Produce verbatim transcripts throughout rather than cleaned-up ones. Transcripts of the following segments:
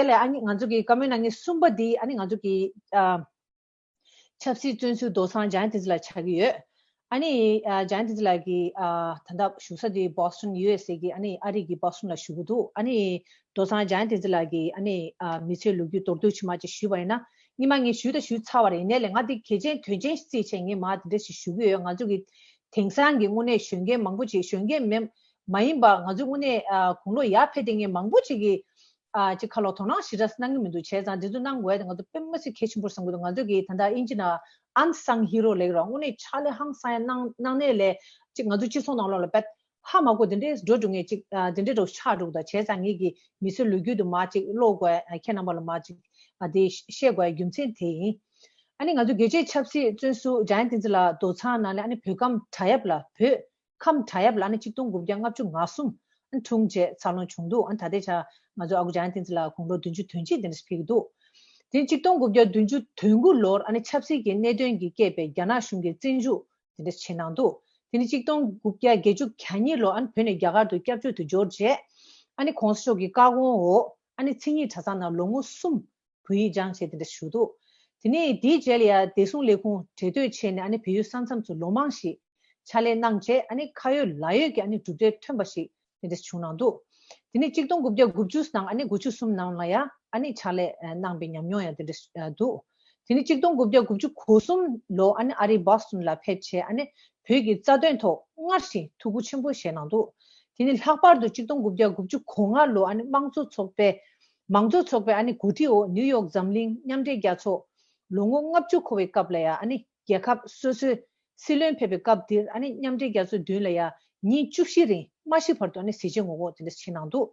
དེ་ལས་ཨ་ནི་ང་ཚོ་གི་བཀའ་མོལ་གནང་མཁན་གསུམ་པ་འདི་ཨ་ནི་ང་ཚོ་གི་ཨ་ཆབ་སྲིད་བཙོན་ཟུར་མདོ་ཚང་འཇམ་དབྱངས་བསྟན་འཛིན་ལགས་ཆགས་ཀྱི་ཡོད། ཨ་ནི་ཨ་འཇམ་དབྱངས་བསྟན་འཛིན་ལགས་ཀྱི་ཨ་ད་ལྟ་བཞུགས་ས་དེ་Boston U S A གི་ཨ་ནི་ཨ་རི་གི་Boston ལ་བཞུགས་ཀྱི་འདུག་ཨ་ནི་མདོ་ཚང་འཇམ་དབྱངས་བསྟན་འཛིན་ལགས་ཀྱི་ཨ་ནི་ཨ་མི་ཚེའི་ལོ་རྒྱུས་མདོར་བསྡུས་ཅིག་མར་ཅིག་ཞུས་པ་ཡིན་ན། སྔོན་མ་ངས་ཞུས་དང་ཞུས་ཚར་བ་རེད། ཡིན་ནའི་ལས་ང་འདི་གལ་ཆེན་དོན་ཆེན་ཞིག་བརྩིས་བྱས་ངས་མར་དེ་འདྲ་ཞིག་ཞུ་གི་ཡོད། ང་ཚོ་གི་དེང་སང་གི་དངོས་གནས་གཞོན་སྐྱེས་མང་པོ་ཅིག་གཞོན་སྐྱེས་མེད་མ་ཡིན་པ་ང་ཚོ་དངོས་གནས་ཨ་དགུང་ལོ་ཡར་ཕེབས་བསྡད་མཁན་མང་པོ་ཅིག་གིས་ཨ་ཅིག་ཁ་ལོ་དོ་སྣང་ཞེ་དྲག་གནང་གི་མི་འདུག་བྱས་ཙང་དེ་ཚོ་གནང་དགོས་དེ་ང་ཚོ་དཔེ་མི་སྲིད་གལ་ཆེན་པོ་བསམ་གི་འདུག་ང་ཚོ་གི་ད་ལྟ་དབྱིན་ཇི་ནང་unsung hero ལབ་ཀྱི་རེད་བ། དངོས་གནས་ཕྱག་ལས་ཧང་སང་ཡ་གནང་གནང་མཁན་ལས་ཅིག་ང་ཚོ་སྤྱི་ཚོགས་ནང་ལོགས་ལ་དཔེ་ཧ་མ་གོ་དེ་འདྲའི་འགྲོ་འགྲོ་ངེས་ཅིག་ཨ་དེ་འདྲའི་འགྲོ་ཆགས་འགྲོ་གི་ད། བྱས་ཙང་ངེད་ཀྱི་མི་ཚེ་ལོ་རྒྱུས་དུ་མ་ཅིག་ཀློག་དགོས། ཨ་ཁྱེད་རྣམ་པ་ལ་མ་ཅིག་ཨ་དེ་བཤད་དགོས་རྒྱུ་མཚན་དེ་ཡིན། ཨ་ནི་ང་ཚོ་རྒྱལ་སྤྱིའི་ཆབ་སྲིད་བཙོན་ཟུར་འཇམ་དབྱངས་བསྟན་འཛིན་ལགས་མདོ་ཚང་ནང་ལ་ཨ་ནི་བོད་ཁམས་བྲག་གཡབ་ལ་བོད་ཁམས་བྲག་གཡབ་ལ་ཨ་ནི་གཅིག་སྟོང་དགུ་བརྒྱ་ལྔ་བཅུ་ང་གསུམ་ཨ་ནི་འཁྲུངས་རྗེས་འཚར་ལོངས་བྱུང་འདུག་ཨ་ནི་ད་ལྟའི་ཆ་ང་ཚོ་ཨ་ཁུ་འཇམ་དབྱངས་བསྟན་འཛིན་ལགས་དགུང་ལོ་བདུན་ཅུ་དོན་གཅིག་དེ་འདྲ་ཕེབས་ཀྱི་འདུག་དེ་ནི་གཅིག་སྟོང་དགུ་བརྒྱ་བདུན་ཅུ་དོན་དགུ་ལོར་ཨ་ནི་ཆབ་སྲིད་ཀྱི་གནད་དོན་གྱིས་བསྐྱེད་པའི་རྒྱ་ནག་གཞུང་གི་བཙོན་འཇུག་དེ་འདྲ་བྱེད་གནང་འདུག་དེ་ནི་གཅིག་སྟོང་དགུ་བརྒྱ་བརྒྱད་ཅུ་གྱ་གཉིས་ལོ་ཨ་ནི་བོད་ནས་རྒྱ་གར་དུ་སྐྱབས་བཅོལ་དུ་འབྱོར་རྗེས་ཨ་ནི་གོང་ས་མཆོག་གི་བཀའ་དགོངས་འོག་ཨ་ནི་མཚན་ཉིད་གྲྭ་ཚང་ནང་ལོ་ངོ་གསུམ་བོད་ཡིག་སྦྱངས་བྱས་དེ་འདྲ་ཞུ་འདུག་དེ་ནས་དེའི་རྗེས་ལ་ཡང་བདེ་སྲུང་ལས་ཁུངས་གྲོས་བསྡུར་བྱས་ནས་ཨ་ནི་བལ་ཡུལ་ས་མཚམས་སུ་ལོ་མང་ཞིག་ཕྱག་ལས་གནང་རྗེས་ཨ་ནི་ཁ་ཡོད་ལག་ཡོད་ཀྱི་ཨ་ནི་གྲུབ་འབྲས་ཐོན་པ་ཞིག་དེ་འདྲ་བྱུང་གནང་འདུག་དེ་ནས་གཅིག་སྟོང་དགུ་བརྒྱ་དགུ་བཅུ་ནང་ཨ་ནི་དགུ་བཅུ་གསུམ་ནང་ལ་ཡང་ཨ་ནི་ཕྱག་ལས་གནང་པའི་ཉམས་མྱོང་ཡང་དེ་འདྲ་འདུག་དེ་ནས་གཅིག་སྟོང་དགུ་བརྒྱ་དགུ་བཅུ་གོ་གསུམ་ལོ་ཨ་ནི་ཨ་རི་Boston ལ་ཕེབས་བྱས་ཨ་ནི་བོད་ཀྱི་རྩ་དོན་ཐོག་སྔར་བཞིན་ཐུགས་ཁུར་ཆེན་པོ་བཞེས་གནང་འདུག་དེ་ནི་ལྷག་པར་དུ་གཅིག་སྟོང་དགུ་བརྒྱ་དགུ་བཅུ་གོ་ལྔ་ལོ་ཨ་ནི་དམངས་གཙོ་ཚོགས་པའི་མང་གཙོ་ཚོགས་པའི་ཨ་ནི་འགོ་ཁྲིད་འོག་ནིའུ་ཡོག་འཛམ་གླིང་མཉམ་འབྲེལ་རྒྱལ་ཚོགས་ལོ་ངོ་ལྔ་བཅུ་འཁོར་བའི་སྐབས་ལ་ཡང་ཨ་ནི་རྒྱལ་ཁབ་སོ་སོའི་སྲིད་བློན་ཕེབས་པའི་སྐབས་དེར་ཨ་ནི་མཉམ་འབྲེལ་རྒྱལ་ཚོགས་མདུན་ལ་ཡང་ཉིན་བཅུ་བཞི་རིང་མ་ཤི་བར་དུ་ཨ་ནི་ཟས་བཅད་ངོ་རྒོལ་དེ་འདྲ་བྱེད་གནང་འདུག་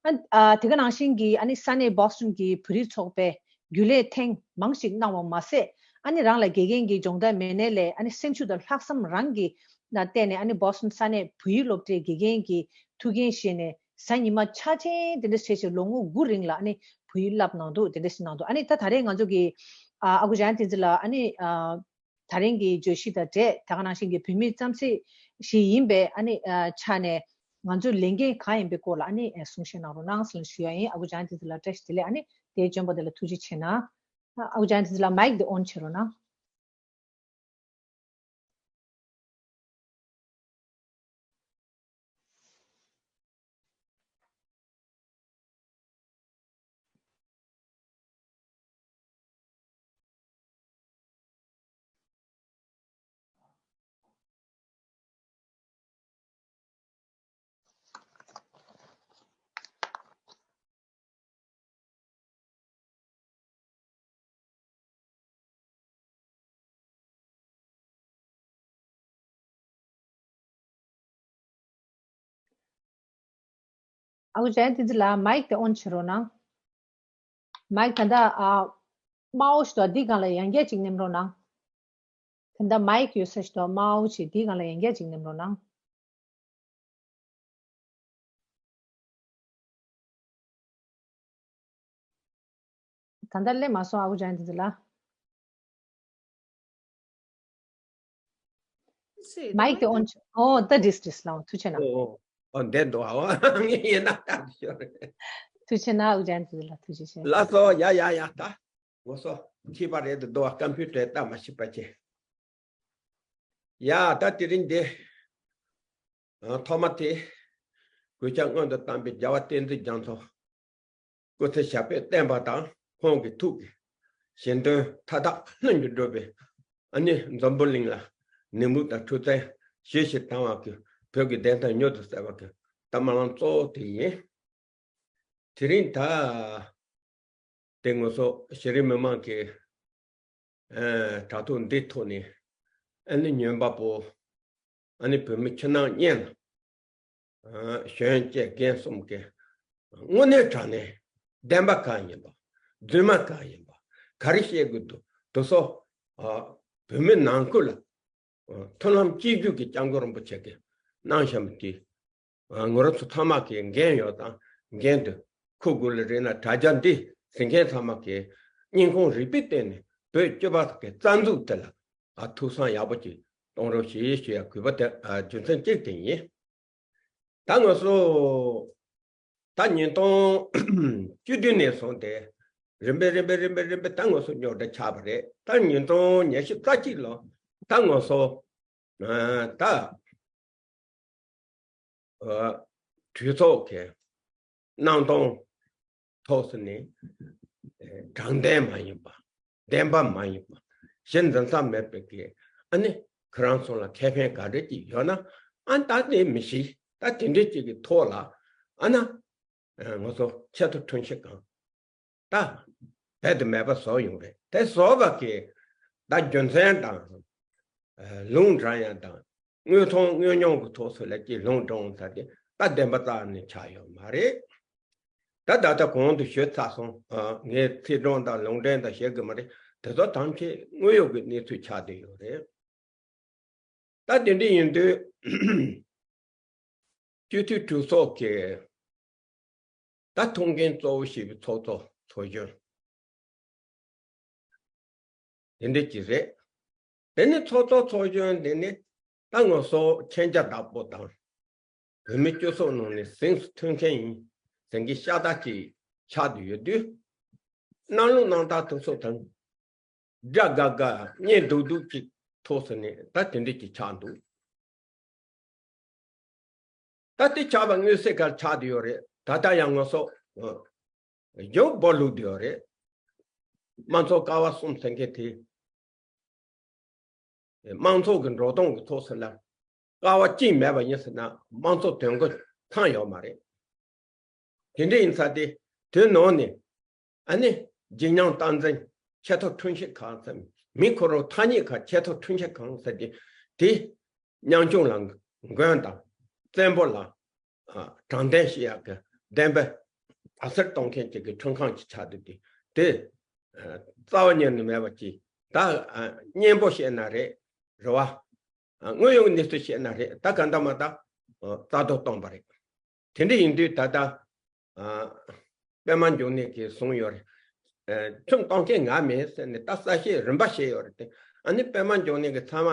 ཨ་ཨ་དེ་ག་ནང་བཞིན་གྱི་ཨ་ནི་ས་གནས་Boston གྱི་བོད་རིགས་ཚོགས་པའི་རྒྱུན་ལས་ཐེངས་མང་ཞིག་གནང་བ་མ་ཟད་ཨ་ནི་རང་ལ་དགེ་རྒན་གྱི་སྦྱོང་བརྡར་མེད་ནའི་ལས་ཨ་ནི་སེམས་ཤུགས་དང་ལྷག་བསམ་རང་གིས་ལ་བརྟེན་ནས་ཨ་ནི་Boston ས་གནས་བོད་ཡིག་སློབ་གྲྭའི་དགེ་རྒན་གྱི་ཐུགས་འགན་བཞེས་ནས་གཟའ་ཉི་མ་ཆ་ཆེན་དེ་འདྲ་བྱས་བྱས་ལོ་ངོ་དགུ་རིང་ལ་ཨ་ནི་བོད་ཡིག་བསླབ་གནང་འདུག་དེ་འདྲ་ཞིག་གནང་འདུག་ཨ་ནི་ད་ད་རེས་ང་ཚོ་གི་ཨ་ཨ་ཁུ་འཇམ་དབྱངས་བསྟན་འཛིན་ལགས་ཨ་ནི་ཨ་ད་རིང་གི་བརྗོད་གཞི་དང་འབྲེལ་ད་ག་ནང་བཞིན་གྱི་བོད་མིའི་རྩམ་ཟན་ཞིག་ཡིན་པའི་ཨ་ནི་ཨ་ཆ་ནས་ང་ཚོའི་ལས་འགན་གང་ཡིན་པའི་སྐོར་ལ་ཨ་ནི་ཨ་གསུང་བཤད་གནང་རོགས་གནང་ཟེར་ཞུ་ཡ་ཡིན། ཨ་ཁུ་འཇམ་དབྱངས་བསྟན་འཛིན་ལགས་བཀྲ་ཤིས་བདེ་ལེགས། ཨ་ནི་དེའི་འཇོན་པ་དེ་ལ་ཐུགས་རྗེ་ཆེ་གནང་། ཨ་ཨ་ཁུ་འཇམ་དབྱངས་བསྟན་འཛིན་ལགས་མའིག་དེ་ཨོན་བྱེད་རོགས་གནང་། ཨ་ཁུ་འཇམ་དབྱངས་བསྟན་འཛིན་ལགས་མའིག་དེ་ཨོན་བྱེད་རོགས་གནང་། མའིག་ད་ལྟ་ཨ་དམར་པོ་ཞིག་འདུག་འདི་སྒང་ལ་ཡང་བསྐྱར་ཅིག་ནེམ་རོགས་གནང་། ད་ལྟ་མའིག་ཡོད་ས་ཞིག་འདུག་དམར་པོ་ཅིག་འདི་སྒང་ལ་ཡང་བསྐྱར་ཅིག་ནེམ་རོགས་གནང་། ད་ལྟ་སླེབས་མ་སོང་ཨ་ཁུ་འཇམ་དབྱངས་བསྟན་འཛིན་ལགས། སྲིད་མའིག་དེ་ཨོན་ཆ། ཨོ་ད་འགྲིག་འགྲིག་ལགས། ཐུགས་རྗེ་གནང་། ཨོ་ཨོ་ཨོ་འདས་འདུག་ཨོ་ངས་ཡིན་ན་ད་ཤོར། ཐུགས་རྗེ་གནང་ཨ་ཁུ་འཇམ་དབྱངས་བསྟན་འཛིན་ལགས། ཐུགས་རྗེ་ཆེ། ལགས་སོ། ཡ་ཡ་ཡ། ད་ངོ་སོ་མཁས་པ་རེད་འདུག་ཨ་ཀམ་པུ་ཊར་ལྟ་མ་ཤེས་པ་ཅིག་ཡ་ད་དེ་རིང་འདི་ཨ་ཐོག་མ་དེ་གུས་ཕྱག་སྔོན་དུ་བཏང་པའི་རྒྱལ་བ་བསྟན་འཛིན་རྒྱ་མཚོ་སྐུ་ཚེ་ཞབས་པད་བརྟན་པ་དང་ཁོང་གི་ཐུགས་ཀྱི་བཞེད་དོན་མཐའ་དག་ལྷུན་གྱིས་གྲུབ་པའི་ཨ་ནི་འཛམ་བུ་གླིང་ལ་ནུས་མུས་དང་འཕྲུལ་རྩལ་ཞེ་ཞིག་བཏང་བ་གི་བོད་ཀྱི་བདེན་མཐའ་མྱུར་དུ་གསལ་བ་གི་གཏའ་མ་ལམ་གཙོ་བོ་དེ་ཡིན། དེ་རིང་ད་དེ་ངོ་སོ་ཤེས་རིག་མི་མང་གི་ཨ་དྲ་ཐོག་འདི་ཐོག་ནས་ཨ་ནི་ཉན་པ་པོ་ཨ་ནི་བོད་མི་ཕྱི་ནང་གཉིས་ལ་ཨ་གཞོན་སྐྱེས་རྒན་གསུམ་གྱི་དངོས་གནས་དྲང་གནས་བདེན་པ་གང་ཡིན་པ། རྫུན་མ་གང་ཡིན་པ། ག་རེ་བཤད་དགོས་འདུག་དེ་ཚོ་ཨ་བོད་མི་ནང་ཁུལ་ལ་ཨ་མཐུན་ལམ་གཅིག་གྱུར་གྱི་སྐྱབས་མགོན་རིན་པོ་ཆེ་གིས་གནང་བཞག་པ་དེ་ཨ་ང་རང་ཚོ་ཚང་མ་གིས་འགན་ཡོད་དང་འགན་དུ་འཁུར་དགོས་ལ་རེད་ན། དྲ་རྒྱ་འདི་གཟིགས་མཁན་ཚང་མ་གིས་སྙིང་ཁོང་རུས་པའི་གཏིང་ནས་བོད་སྐྱོབ་པ་གི་རྩ་འཛུགས་དེ་ལ་ཨ་ཐུགས་བསམ་ཡག་པོ་ཅིག་གཏོང་རོགས་ཞེས་ཞུ་ཡ་གུས་པ་དེ་ཨ་རྒྱུ་མཚན་གཅིག་དེ་ཡིན། ད་ང་ཚོ་ ད་ཉིས་སྟོང་བཅུ་བདུན་ནས་བཟུང་སྟེ་རིམ་པས་རིམ་པས་རིམ་པས་རིམ་པས་ད་ང་ཚོ་རྙོག་དྲ་ཆགས་པ་རེད། ད་ཉིས་སྟོང་ཉི་ཤུ་རྩ་གཅིག་ལོ་ད་ང་ཚོ་ད་གྲོས་ཚོགས་ཀྱི་གནང་སྟངས་ཐོག་སུ་ནས་དྲང་བདེན་མ་ཡིན་པ། བདེན་པ་མ་ཡིན་པ། གཞི་འཛིན་ས་མེད་པའི་གི་ཨ་ནི་ཁོ་རང་ཚོ་ལ་ཁེ་ཕན་ག་འདྲ་ཅིག་ཡོད་ན་ཨ་ད་དེ་མི་ཤེས། ད་དེ་འདྲ་ཅིག་གི་ཐོག་ལ་ཨ་ན་ང་ཚོ་ཆེས་མཐོ་ཁྲིམས་ཞིབ་ཁང་ད་རྦད་དེ་མེད་པ་བཟོ་ཡོང་རེད། དེ་བཟོ་བ་གི་ད་རྒྱུ་མཚན་དང་ལུང་དྲངས་ཡ་དང་དངོས་མཐོང་དངོས་མྱོང་གི་ཐོག་སུ་ལ་ཅིག་ལུང་དྲངས་ས་དེ་ད་བདེན་པ་རྩ་ནས་ཆགས་ཡོད་མ་རེད། ད་ད་ལྟ་གོང་དུ་ཞུས་ཚར་སོང་། ངས་ཚིག་སྒྲོམ་དང་ལུང་འདྲེན་དང་བྱེད་དགོས་མ་རེད། དེ་ཚོ་ཐམས་ཅད་དངོས་ཡོད་ཀྱི་གནས་ཚུལ་ཆགས་བསྡད་ཡོད་རེད། ད་དེ་འདྲ་ཡིན་དུས་སྤྱི་འཐུས་གྲོས་ཚོགས་ཀྱི་ད་ཐུགས་འགན་གཙོ་བོ་བཞེས་པའི་ཚོགས་གཙོ་ཚོགས་གཞོན་དེ་འདྲ་ཅིག་རེད། དེ་ནི་ཚོགས་གཙོ་ཚོགས་གཞོན་དེ་ནི་ད་ང་ཚོ་མཁྱེན་རྒྱ་བདག་པོ་དང་བོད་མི་སྤྱི་ཚོགས་ནང་ནས་གཟེངས་སུ་ཐོན་མཁན་ཡིན་ཟེར་མཁན་ཤ་སྟག་ཅིག་ཆགས་བསྡད་ཡོད་དུས། གནང་ལུགས་གནང་སྟངས་དེ་ཚོ་དང་དགྲ་དགའ་དགའ་གཉེན་སྡུག་སྡུག་ཅིག་ཐོག་སོང་ནས་ད་དེ་འདྲ་ཅིག་ཆགས་འདུག་ད་དེ་ཆགས་པ་མངོན་གསལ་ག་ཆགས་བསྡད་ཡོད་རེད། ད་ལྟ་ཡང་ང་ཚོ་ཡང་སྦོ་ལུག་བསྡད་ཡོད་རེད། དམངས་གཙོ་ཀ་བ་གསུམ་ཟེར་མཁན་དེ་དམངས་གཙོ་གི་འགྲོ་སྟངས་ཀྱི་ཐོག་སོང་ལ་ཀ་བ་གཅིག་མེད་པ་ཡིན་ཟེར་ན་དམངས་གཙོ་དོན་གོ་ཚང་ཡོད་མ་རེད། དེ་འདྲ་ཡིན་ས་དེ་དེ་ནང་ནས་ཨ་ནི་བརྗིད་ཉམས་སྟངས་འཛིན་ཆེས་མཐོ་ཁྲིམས་ཞིབ་ཁང་ཟེར། མི་ཁོ་རང་ཐ་སྙད་ཁག་ཆེས་མཐོ་ཁྲིམས་ཞིབ་ཁང་ཟེར་དེ་དེ་ཉམ་ཆུང་ལ་མགོན་དང་བཙན་པོ་ལ་དྲང་བདེན་ཞུ་ཡག་གི་བདེན་པ་དག་སེལ་གཏོང་མཁན་ཅིག་གི་ཁྲིམས་ཁང་ཅིག་ཆགས་འདུག་དེ་དེ་རྩ་བ་ཉིད་ནས་མེད་པ་ཅིག་ད་སྙན་པོ་བཤད་ན་རེད། རེད་བ། དངོས་ཡོད་གནས་ཚུལ་བཤད་ན་རེད། ད་ག་འདྲ་མ་ད་རྩ་གཏོར་གཏོང་པ་རེད། དེ་འདྲ་ཡིན་དུས་ད་ལྟ་པད་མ་འབྱུང་གནས་ཀྱིས་གསུངས་ཡོད་རེད། ཁྲིམས་གཏོང་མཁན་ང་མིན་ཟེར་ནས་ད་གསལ་བཤད་རིམ་པ་བྱས་ཡོད་རེད་དེ། ཨ་ནི་པད་མ་འབྱུང་གནས་ཀྱིས་ཚང་མ་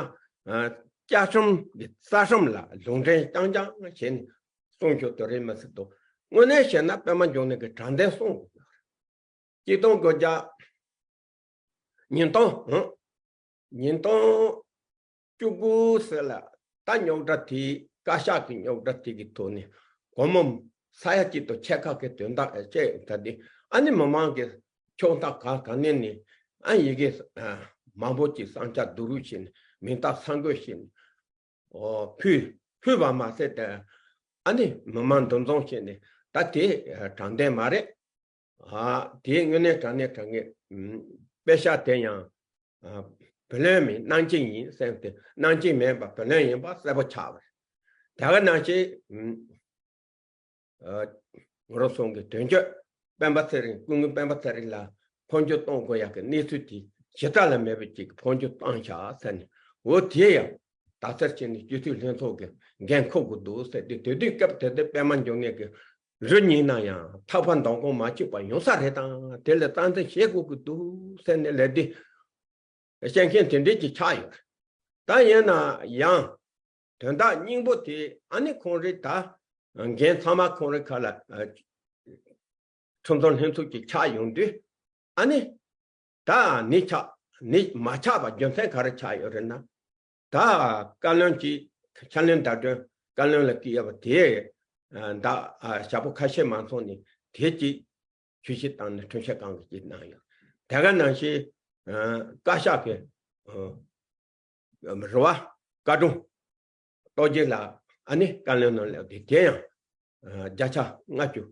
བཅའ་ཁྲིམས་ཀྱི་རྩ་ཁྲིམས་ལ་ལུང་འདྲེན་རྐྱང་རྐྱང་བྱས་ནས་གསུངས་ཆོག་དེ་རེད་མ་ཟེར་དོ། དངོས་གནས་བཤད་ན་པད་མ་འབྱུང་གནས་ཀྱིས་དྲང་བདེན་གསུངས་དགོས་ཡོད་རེད། ཆིག་སྟོང་དགུ་བརྒྱ། ཉིས་སྟོང་། ཉིས་སྟོང་བཅུ་དགུ་ཟེར་ལ་ད་རྙོག་དྲ་དེ་བཀའ་ཤག་གི་རྙོག་དྲ་དེ་གི་ཐོག་ནས་སྒོར་མོ་ས་ཡ་གཅིག་དང་ཕྱེད་ཀ་གི་དོན་དག་བྱས་ད་དེ་ཨ་ནི་མི་མང་གི་ཕྱོགས་མཐའ་གང་གང་ནས་ནས་ཨ་ཡི་གེ་མང་པོ་ཅིག་གསང་རྒྱ་བསྡུ་རུབ་བྱས་ནས་མིང་རྟགས་གསར་འགོད་བྱས་ནས། ཨོ་ཕུལ་ཕུལ་བ་མ་ཟད་དེ་ཨ་ནི་མི་མང་འདུ་འཛོམས་བྱས་ནས་ད་དེ་དྲང་བདེན་མ་རེད། ཨ་དེའི་དངོས་གནས་དྲང་གནས་དྲང་གནས་དཔེ་ཤག་དེ་ཡང་བུ་ལོན་མིན་གནང་སྤྱི་ཡིན་ཟེར་ཏེ་གནང་སྤྱི་མིན་པ་བུ་ལོན་ཡིན་པ་གསལ་པོ་ཆགས་པ་རེད། དེ་ག་ནང་བཞིན་ང་རང་ཚོ་གི་དོན་གཅོད་སྤེན་པ་ཚེ་རིང་སྐུ་ངོ་སྤེན་པ་ཚེ་རིང་ལ་འཕོ་འགྱུར་གཏོང་དགོས་ཡག་གི་གནས་ཚུལ་དེ་ཇི་ལྟར་ལ་མེད་པ་ཅིག་གི་འཕོ་འགྱུར་བཏང་བཞག་ཟེར་ནས་འོ་དེ་ཡང་དག་ཚར་བྱས་ནས་སྤྱི་འཐུས་ལྷན་ཚོགས་ཀྱི་འགན་འཁུར་དགོས་འདུག་ཟེར་ཏེ་དེ་དུས་སྐབས་དེ་དུས་པད་མ་འབྱུང་གནས་ཀྱི་རི་ཉིལ་ན་ཡང་ཐག་པ་མདུང་དགོང་མ་གཅིག་པ་ཡོང་ས་རེད་དང་དེ་ལ་རྩ་འཛིན་བྱེད་དགོས་ཀྱི་འདུག་ཟེར་ནས་ལས་དེ་བཤད་མཁན་དེ་འདྲས་ཀྱི་ཆགས་ཡོད་རེད། ད་ཡིན་ན་ཡང་དོན་དག་སྙིང་པོ་དེ་ཨ་ནི་ཁོང་རེད་ད་འགན་ཚང་མ་ཁོང་རེད་ཁ་ལ་ཁྲིམས་བཟོ་ལྷན་ཚོགས་ཀྱི་ཆགས་ཡོང་དུས་ཨ་ནི་ད་ནི་ཆགས་ནི་མ་ཆགས་པ་རྒྱུ་མཚན་ག་རེ་ཆགས་ཡོད་རེད་ན། ད་བཀའ་བློན་གྱིས་ཁས་ལེན་བརྡ་སྤྲོད་བཀའ་བློན་ལ་བསྐུལ་ཡོད་པ་དེ་ད་ཞག་པོ་ཁ་ཤས་མ་སོང་ནས་དེ་གཅིག་ཆུད་ཟོས་བཏང་ནས་ཁྲིམས་ཞིབ་ཁང་གིས་གཅིག་གནང་ཡོད། དེ་ག་ནང་བཞིན་བཀའ་ཤག་གི་རེད་བ། བཀའ་དྲུང་རྡོ་རྗེ་ལགས་ཨ་ནི་བཀའ་བློན་ནང་སླེབས་ཏེ་དེ་ཡང་བརྒྱ་ཆ་ལྔ་བཅུ་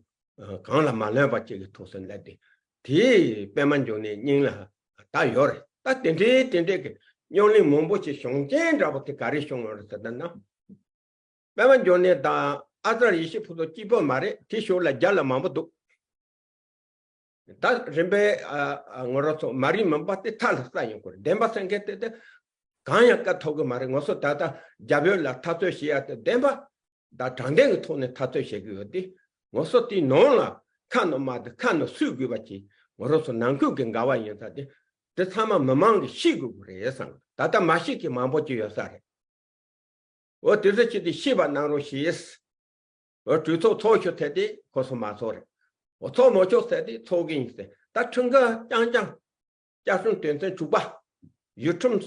གང་ལ་མ་ལོན་པ་ཅིག་གི་ཐོག་སོང་སླེབས་ཏེ་དེ་པད་མ་འབྱུང་གནས་སྙིང་ལ་ད་ཡོད་རེད། ད་དེ་འདྲའི་དེ་འདྲའི་གི་རྙོག་གླེང་མང་པོ་ཞིག་བྱུང་རྐྱེན་འདྲ་པོ་དེ་ག་རེ་བྱུང་བ་རེད་ཟེར་ན། པད་མ་འབྱུང་གནས་དང་ཨ་ཙར་ཡེ་ཤེས་ཕུན་ཚོགས་གཅིག་པོ་མ་རེད། དེ་ཕྱོགས་ལ་རྒྱ་ལ་མང་པོ་འདུག་ད་རིམ་པས་ང་རང་ཚོ་མ་རིག་མུན་པ་དེ་མཐའ་ལ་བསལ་ཡོང་དགོས་རེད། བདེན་པ་གསལ་མཁན་དེ་དེ་གང་ཡང་བཀག་ཐུབ་ཀྱི་མ་རེད། ང་ཚོ་ད་ལྟ་རྒྱབ་ཡོལ་ལ་འཐབ་རྩོད་བྱེད་ཡ་དེ་བདེན་པ་དང་དྲང་བདེན་གྱི་ཐོག་ནས་འཐབ་རྩོད་བྱེད་ཀྱི་ཡོད་དེ། ང་ཚོ་དེའི་ནང་ལ་ཁ་ནང་མ་དེ་ཁ་ནང་སུས་དགོས་པ་ཅིག་ང་རང་ཚོ་ནང་ཁུལ་གྱི་འགལ་བ་ཡིན་ས་དེ་དེ་ཚང་མ་མི་མང་གིས་ཤེས་དགོས་ཀྱི་རེད་བསམ། ད་ལྟ་མ་ཤེས་མཁན་མང་པོ་ཅིག་ཡོད་ས་རེད། འོ་དེ་ཚོ་ཆེད་དུ་ཤེས་པ་གནང་རོགས་ཞེས། འོ་གྲོས་ཚོགས་ཚོགས་ཤོག་ཟེར་དེ་ཁོ་ཚོ་མ་ཚོགས་རེད། འོ་ཚོགས་མ་ཆོག་ཟེར་དེ་ཚོགས་ཀྱི་ཡིན་ཟེར། ད་ཁྲིམས་འགལ་རྐྱང་རྐྱང་། བཅའ་ཁྲིམས་དོན་ཚན་དྲུག་པ། ཡུལ་ཁྲིམས།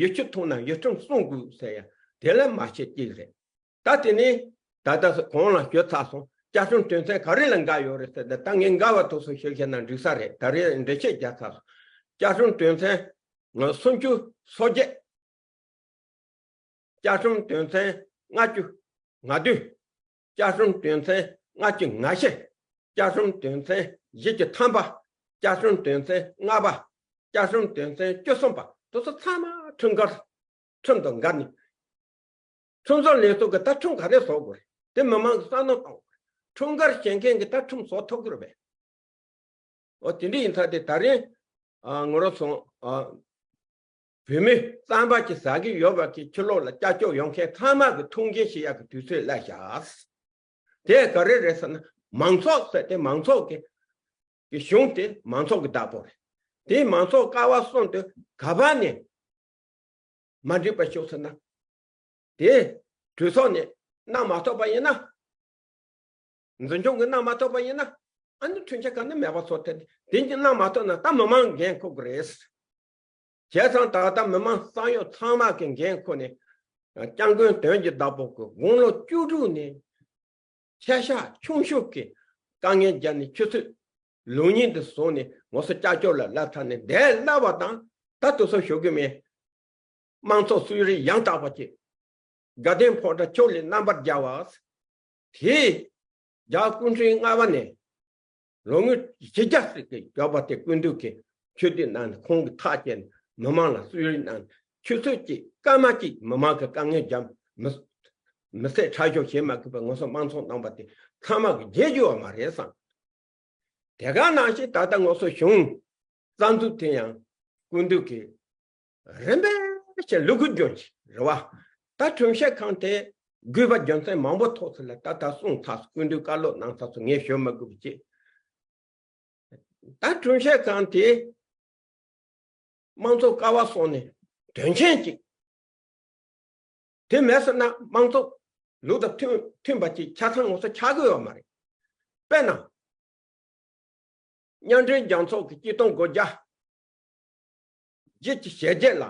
ཡུལ་ཆུ་འཐུང་ན་ཡུལ་ཁྲིམས་སྲུང་དགོས་ཟེར་ཡ་དེ་ལ་མ་བྱེད་ཀྱི་རེད། ད་དེ་ནས་ད་ལྟ་གོང་ལ་ཞུས་ཚར་སོང་། བཅའ་ཁྲིམས་དོན་ཚན་ག་རེ་ལ་འགལ་ཡོད་རེད་ཟེར་ན། ད་ངས་འགལ་བ་དེ་ཚོ་ཞུས་བཤད་ན་འགྲིག་ས་རེད། ད་རེས་འགྲེལ་བཤད་རྒྱག་ཚར་སོང་། བཅའ་ཁྲིམས་དོན་ཚན་སུམ་ཅུ་སོ་བརྒྱད། བཅའ་ཁྲིམས་དོན་ཚན་ལྔ་བཅུ་ང་བདུན། བཅའ་ཁྲིམས་དོན་ཚན་ལྔ་བཅུ་ང་བཞི། བཅའ་ཁྲིམས་དོན་ཚན་བཞི་བཅུ་ཐམ་པ། བཅའ་ཁྲིམས་དོན་ཚན་ལྔ་པ། བཅའ་ཁྲིམས་དོན་ཚན་བཅུ་གསུམ་པ། དེ་ཚོ་ཚང་མ་ཁྲིམས་འགལ། ཁྲིམས་དང་འགལ་ནི། ཁྲིམས་བཟོ་ལས་ཚོགས་ཀྱིས་ད་ཁྲིམས་ག་རེ་བཟོ་དགོས་རེད། དེ་མི་མང་གི་བསམ་བློ་གཏོང་དགོས་རེད། ཁྲིམས་འགལ་བྱེད་མཁན་གྱིས་ད་ཁྲིམས་བཟོ་ཐུབ་ཀྱི་རེད་པས། འོ་དེ་འདྲ་ཡིན་ཙང་དེ་ད་རེས་ཨ་ངོ་རོ་སོང་ཨ་བོད་མི་རྩམ་པ་ཅིག་ཟ་གི་ཡོད་པ་གི་ཕྱི་ལོགས་ལ་སྐྱབས་བཅོལ་ཡོང་མཁན་ཚང་མ་གི་ཐུགས་འགན་བཞེས་ཡག་གི་དུས་ཚོད་སླེབས་ཤག་དེ་ག་རེ་རེད་ཟེར་ན། མང་ཚོགས་ཟེར་དེ་མང་ཚོགས་ཀྱི་གི་གཞུང་དེ་མང་ཚོགས་ཀྱི་བདག་པོ་རེད། དེ་མང་ཚོགས་ཀ་བ་གསུམ་དུ་ག་པ་ནས་མ་འགྲིག་པ་བྱུང་ཟེར་ན། དེ་གྲོས་ཚོགས་ནས་གནང་མ་ཐུབ་པ་ཡིན་ན། འཛིན་སྐྱོང་གིས་གནང་མ་ཐུབ་པ་ཡིན་ན། ཨ་ནི་གྲོས་འཆར་གང་ནས་མེད་པ་བཟོ་ཐལ། དེ་གཉིས་གནང་མ་ཐུབ་ན་ད་མི་མང་འགན་འཁུར་གི་རེད། བྱས་ཙང་ད་ལྟ་མི་མང་བསམ་ཡོད་ཚང་མ་གི་འགན་འཁུར་ནས། སྐྱབས་མགོན་དོན་གྱི་བདག་པོ་གི་དགུང་ལོ་བཅུ་དྲུག་ནས་ཆ་ཤས་ཆུང་ཤོས་ཀྱི་དཀའ་ངལ་བརྒྱབ་ནས་ཆུ་ཚོད་ལོ་གཉིས་འདི་བཟུང་ནས་ངོ་སོ་སྐྱབས་བཅོལ་ལ་སླེབས་ཐག་ནས་འདས་སླེབས་པ་དང་། ད་དུ་སོ་ཞུ་གི་མེད། དམངས་གཙོ་གསོལ་རས་ཡང་དག་པ་བཅས། དགའ་ལྡན་ཕོ་བྲང་ཕྱོགས་ལས་རྣམ་པར་རྒྱལ་བ། དེས་རྒྱལ་བ་སྐུ་ཕྲེང་ལྔ་པ་ནས་ལོ་ངོ་བཞི་བརྒྱ་ཟིག་གི་རྒྱལ་བ་དེ་སྐུ་མདུན་གྱི་ཆོས་སྡེ་གནང་ནས་ཁོང་གི་ཐག་བཅད་ནས་མི་མང་ལ་གསོལ་རས་གནང་ནས། ཆུ་ཚོད་གཅིག་སྐར་མ་གཅིག་མི་མང་གི་དཀའ་ངལ་བརྒྱབ། མི་མི་ཚེ་ཁྲ་ཞོག་བྱེད་མ་དགོས་པའི་ངོ་སོ་དམངས་གཙོ་གནང་བ་དེ་ཚང་མ་གི་རྗེས་འཇུག་པ་མ་རེད་བསམ། དེ་ག་ནང་བཞིན་ད་ལྟ་ངོ་སོ་གཞུང་རྩ་འཛུགས་དེ་ཡང་སྐུ་མདུན་གྱི་རིམ་པས་ཀྱི་ལུ་གུ་འཇོན་གྱི་རེད་བ། ད་ཁྲིམས་བཤེར་ཁང་དེ་དགོས་པ་རྒྱུ་མཚན་མང་པོ་ཐོག་ཚུལ་ལ་ད་ལྟ་གསུངས་ཚར་སོང་། སྐུ་མདུན་བཀའ་སློབ་གནང་ཚར་སོང་། ངས་ཞུ་མི་དགོས་པ་བྱས། ད་ཁྲིམས་བཤེར་ཁང་དེ་དམངས་གཙོ་ཀ་བ་སོང་ནས་དོན་ཆེན་གཅིག་དེ་མེད་ཟེར་ན་དམངས་གཙོ་ལུགས་དང་མཐུན་མཐུན་པ་ཅིག་ཆ་ཚང་ངོ་སོ་ཆགས་ཀྱི་ཡོད་མ་རེད། དཔེར་ན། མཉམ་འབྲེལ་རྒྱལ་ཚོགས་ཀྱི་སྤྱི་སྟོང་སྒོ་བརྒྱ་བརྒྱད་ཅུ་ཞེ་བརྒྱད་ལ་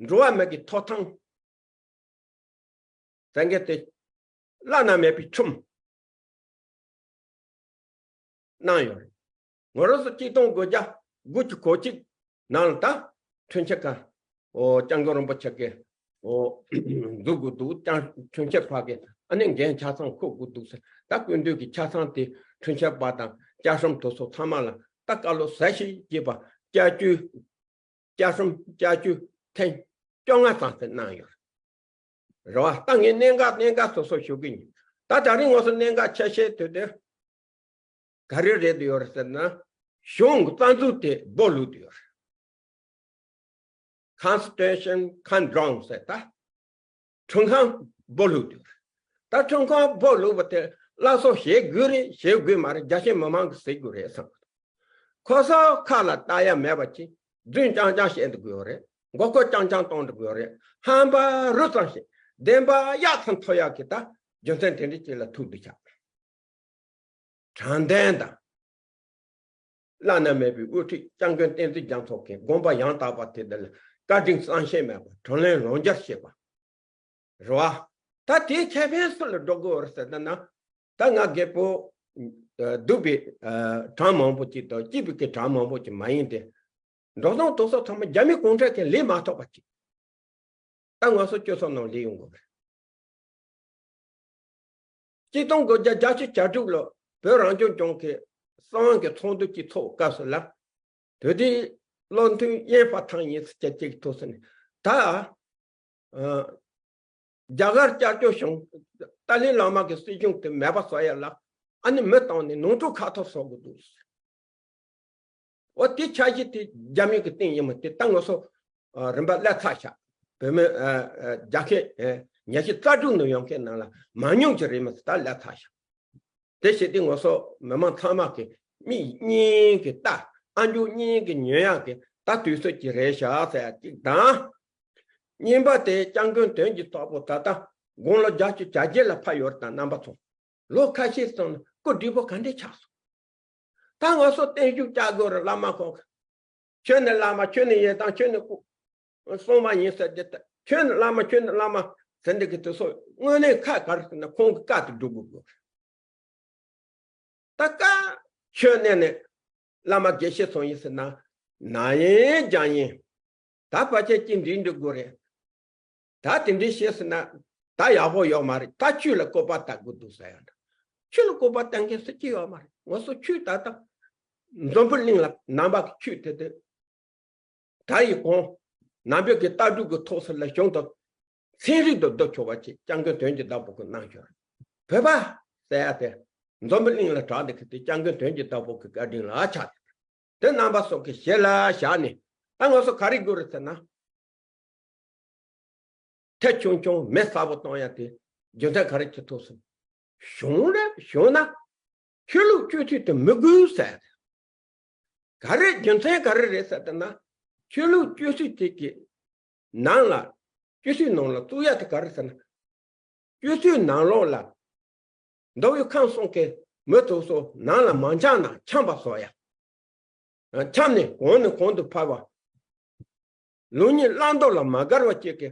འགྲོ་བ་མི་གི་ཐོབ་ཐང་ཟེར་མཁན་དེ་བླ་ན་མེད་པའི་ཁྲིམས་གནང་ཡོད་རེད། ང་རང་ཚོ་སྤྱི་སྟོང་སྒོ་བརྒྱ་དགུ་བཅུ་གོ་གཅིག་ནང་ལ་ད་ཁྲིམས་བཤེར་ཁང་། ཨོ་སྐྱབས་མགོན་རིན་པོ་ཆེ་གིས་ཨོ་འཛུགས་དགོས་འདུག་ཀྱང་ཁྲིམས་བཤེར་ཁང་གི་ཨ་ནི་འགན་ཆ་ཚང་འཁུར་དགོས་འདུག་ཟེར། ད་སྐུ་མདུན་གྱིས་ཆ་ཚང་དེ་ཁྲིམས་བཤེར་པ་དང་བཅའ་ཁྲིམས་དེ་ཚོ་ཚང་མ་ལ་ད་བཀའ་སློབ་ཟབ་ཞིག་བགྱིས་པ། བསྐྱར་བཅོས། བཅའ་ཁྲིམས་བསྐྱར་བཅོས་ཐེངས་བཅོ་ལྔ་ཙམ་ཞིག་གནང་ཡོད་རེད་བ། ད་ངས་གནད་འགག་གནད་འགག་སོ་སོ་ཞུ་གི་ཡིན། ད་ད་རིང་ངོ་སོ་གནད་འགག་ཆེ་ཤོས་དེ་དེ་ག་རེ་རེད་ཡོད་རེད་ཟེར་ན། གཞུང་གི་རྩ་འཛུགས་དེ་སྦོ་ལུག་དེ་ཡོད་རེད། Constitution come down ཟེར་ད། ཁྲིམས་ཁང་སྦོ་ལུག་དེ་ཡོད་རེད། ད་ཁྲིམས་ཁང་སྦོ་ལུག་པ་དེ་སླར་གསོ་བྱེད་དགོས་རེད། བྱེད་དགོས་མ་རེད། རྒྱ་ཆེ་མི་མང་གིས་ཟེར་དགོས་རེད་བསམ། ཁོ་ཚོ་ཁ་ལ་བཏགས་ཡ་མེད་པ་ཅིག་རྫུན་རྐྱང་རྐྱང་བཤད་འདུག་དགོས་རེད། མགོ་སྐོར་རྐྱང་རྐྱང་གཏོང་འདུག་དགོས་རེད། ཧམ་པ་རུ་ཙམ་བཤད། བདེན་པ་གཡག་ཙམ་ཐོབ་ཡག་གི་ད་རྒྱུ་མཚན་དེ་འདྲ་ཅིག་ལ་ཐུག་འདུག་ཆགས། དྲང་བདེན་དང་། བླ་ན་མེད་པའི་དབུ་ཁྲིད་སྐྱབས་མགོན་བསྟན་འཛིན་རྒྱ་མཚོ་གིས་དགོངས་པ་ཡང་དག་པ་དེ་འདི་ལ་བཀའ་དྲིན་བསམ་ཤེས་མེད་པ། དྲིན་ལན་ལོག་འཇལ་བྱེད་པ། རེད་བ། ད་དེའི་ཁེ་ཕན་སུ་ལ་འགྲོ་དགོས་རེད་ཟེར་ན། ད་ང་རྒད་པོ་སྡུག་པའི་གྲངས་མང་པོ་ཅིག་དང་སྐྱིད་པའི་གྲངས་མང་པོ་ཅིག་མ་ཡིན་ཏེ། འགྲོ་སོང་དུ་སོགས་ཚང་མ་རྒྱ་མི་གུང་ཁྲན་གྱིས་ལེན་མ་ཐུབ་པ་ཅིག་ད་ང་ཚོ་སྤྱི་ཚོགས་ནང་ལས་ཡོང་དགོས་རེད། གཅིག་སྟོང་དགུ་བརྒྱ་བརྒྱད་ཅུ་གྱ་དྲུག་ལོ་བོད་རང་སྐྱོང་ལྗོངས་ཀྱི་སྲིད་དབང་གི་ཚོགས་འདུ་གཅིག་ཚོགས་སྐབས་སུ་ལ། དེ་དུས་བློ་མཐུན་དབྱིན་ཕ་ཐང་ཡིན་ཟེར་ཅིག་ཐུག་སོང་ནས་ད། རྒྱ་གར་བསྐྱར་བཅོས་བྱུང་། ཏཱ་ལའི་བླ་མ་གི་སྲིད་གཞུང་དེ་མེད་པ་བཟོ་ཡ་ལ་ཨ་ནི་མི་བཏང་ནས་ནོར་འཁྲུལ་ཁ་ཐོར་བཟོ་དགོས་འདུག་འོ་དེ་འཆར་གཞི་དེ་རྒྱ་མི་གི་སྟེང་ཡིན་མོད། དེ་ད་ང་ཚོ་རིམ་པ་སླེབས་ཚར་ཤག་བོད་མི་རྒྱ་སྐད་ཉི་ཤུ་རྩ་དྲུག་ནང་ཡོང་མཁན་ནང་ལ་མང་ཉུང་ཅིག་རེད་མོད། ད་སླེབས་ཚར་ཤག་དེ་བྱས་ཏེ་ང་ཚོ་མི་མང་ཚང་མ་གི་མིག་གཉིས་ཀྱི་ལྟ། ཨ་མཆོག་གཉིས་ཀྱི་ཉོན་ཡག་གི་ད་དུས་ཚོད་ཅིག་རེད་ཤག་ཟེར་ཡ་གཅིག་དང་། གཉིས་པ་དེ་སྐྱབས་མགོན་དོན་གྱི་བདག་པོ་ད་ལྟ་དགུང་ལོ་བརྒྱད་ཅུ་གྱ་བརྒྱད་ལ་ཕར་ཡོད་རེད་ད་རྣམ་པ་ཚོ། ལོ་ཁ་ཤས་སོང་ན་སྐུ་བགྲེས་པོ་ག་འདྲས་ཆགས་སོང་། ད་ང་ཚོ་བརྟན་བཞུགས་བྱ་དགོས་རེད། བླ་མ་ཁོང་ཁྱོད་ནི་བླ་མ། ཁྱོད་ནི་ཡེ་དང་། ཁྱོད་ནི་སྐུ་སྲུང་མ་ཡིན་ཟེར་དེ་ལྟ། ཁྱོད་ནི་བླ་མ། ཁྱོད་ནི་བླ་མ་ཟེར་འདི་གི་དུས་སོ་དངོས་གནས་ཁ་ག་རེ་ཟེར་ན་ཁོང་གི་བཀའ་དེ་སྒྲུབ་དགོས་དགོས། ད་ཀ་ཁྱོད་ནས་ནས་བླ་མ་དགེ་བཤེས་སོང་ཡིན་ཟེར་ན། ན་ཡིན་རྒྱ་ཡིན། ད་ཕལ་ཆེར་ཅི་འདྲི་འདྲི་དགོས་རེད། ད་དེ་འདྲི་བཤད་ཟེར་ན་ད་ཡག་པོ་ཡོད་མ་རེད། ད་ཆོས་ལ་བཀོད་པ་ལྟ་དགོས་འདུག་ཟེར་ཡ་འདྲ། ཆོས་ལ་བཀོད་པ་ལྟ་མཁན་སུ་ཅི་ཡོད་མ་རེད། ང་ཚོ་ཆོས་ད་ལྟ་འཛམ་བུ་གླིང་ལ་ནང་པ་གི་ཆོས་དེ་དེ། ད་ཡི་གོང་ནང་པའི་གི་ལྟ་གྲུབ་ཀྱི་ཐོག་སུ་ལ་གཞུང་དང་ཚན་རིག་ཏུ་བསྡུ་ཆོག་པ་ཅིག་སྐྱབས་མགོན་དོན་གྱི་བདག་པོ་གི་གནང་ཞོར། བོད་པ་ཟེར་ཡ་དེ་འཛམ་བུ་གླིང་ལ་གྲགས་འདི་གི་དེ་སྐྱབས་མགོན་དོན་གྱི་བདག་པོ་གི་བཀའ་དྲིན་ལ་ཆགས་ཏེ། དེ་རྣམ་པ་སོགས་ཀྱི་ཞལ་ལ་བཞག་ནས། ད་ང་ཚོ་ག་རེ་དགོས་རེད་ཟེར་ན། ཐལ་ཆུང་ཆུང་མེ་ཚ་པོ་གཏོང་ཡ་དེ་རྒྱུ་མཚན་ག་རེ་ཅིག་ཐུག་སོང་། གཞུང་རེད། གཞུང་ན་ཆོས་ལུགས་སྤྱོད་ཚུལ་དེ་མི་དགོས་ཟེར། ག་རེ་རྒྱུ་མཚན་ག་རེ་རེད་ཟེར་ཏེ་ན། ཆོས་ལུགས་སྤྱོད་ཚུལ་དེ་གི་ནང་ལ་སྤྱོད་ཚུལ་ནང་ལ་བཙུགས་ཡ་དེ་ག་རེ་ཟེར་ན། སྤྱོད་ཚུལ་ནང་ལོགས་ལ་མདོ་དབུས་ཁམས་གསུམ་གྱི་མི་ཚོ་སོ་ནང་ལ་མ་འཆམ་ན་འཆམ་པ་བཟོ་ཡ། འཆམ་ནས་གོང་ནས་གོང་དུ་འཕར་བ། ལུགས་གཉིས་བླང་དོར་ལ་མ་དགའ་བ་བཅས་ཀྱི་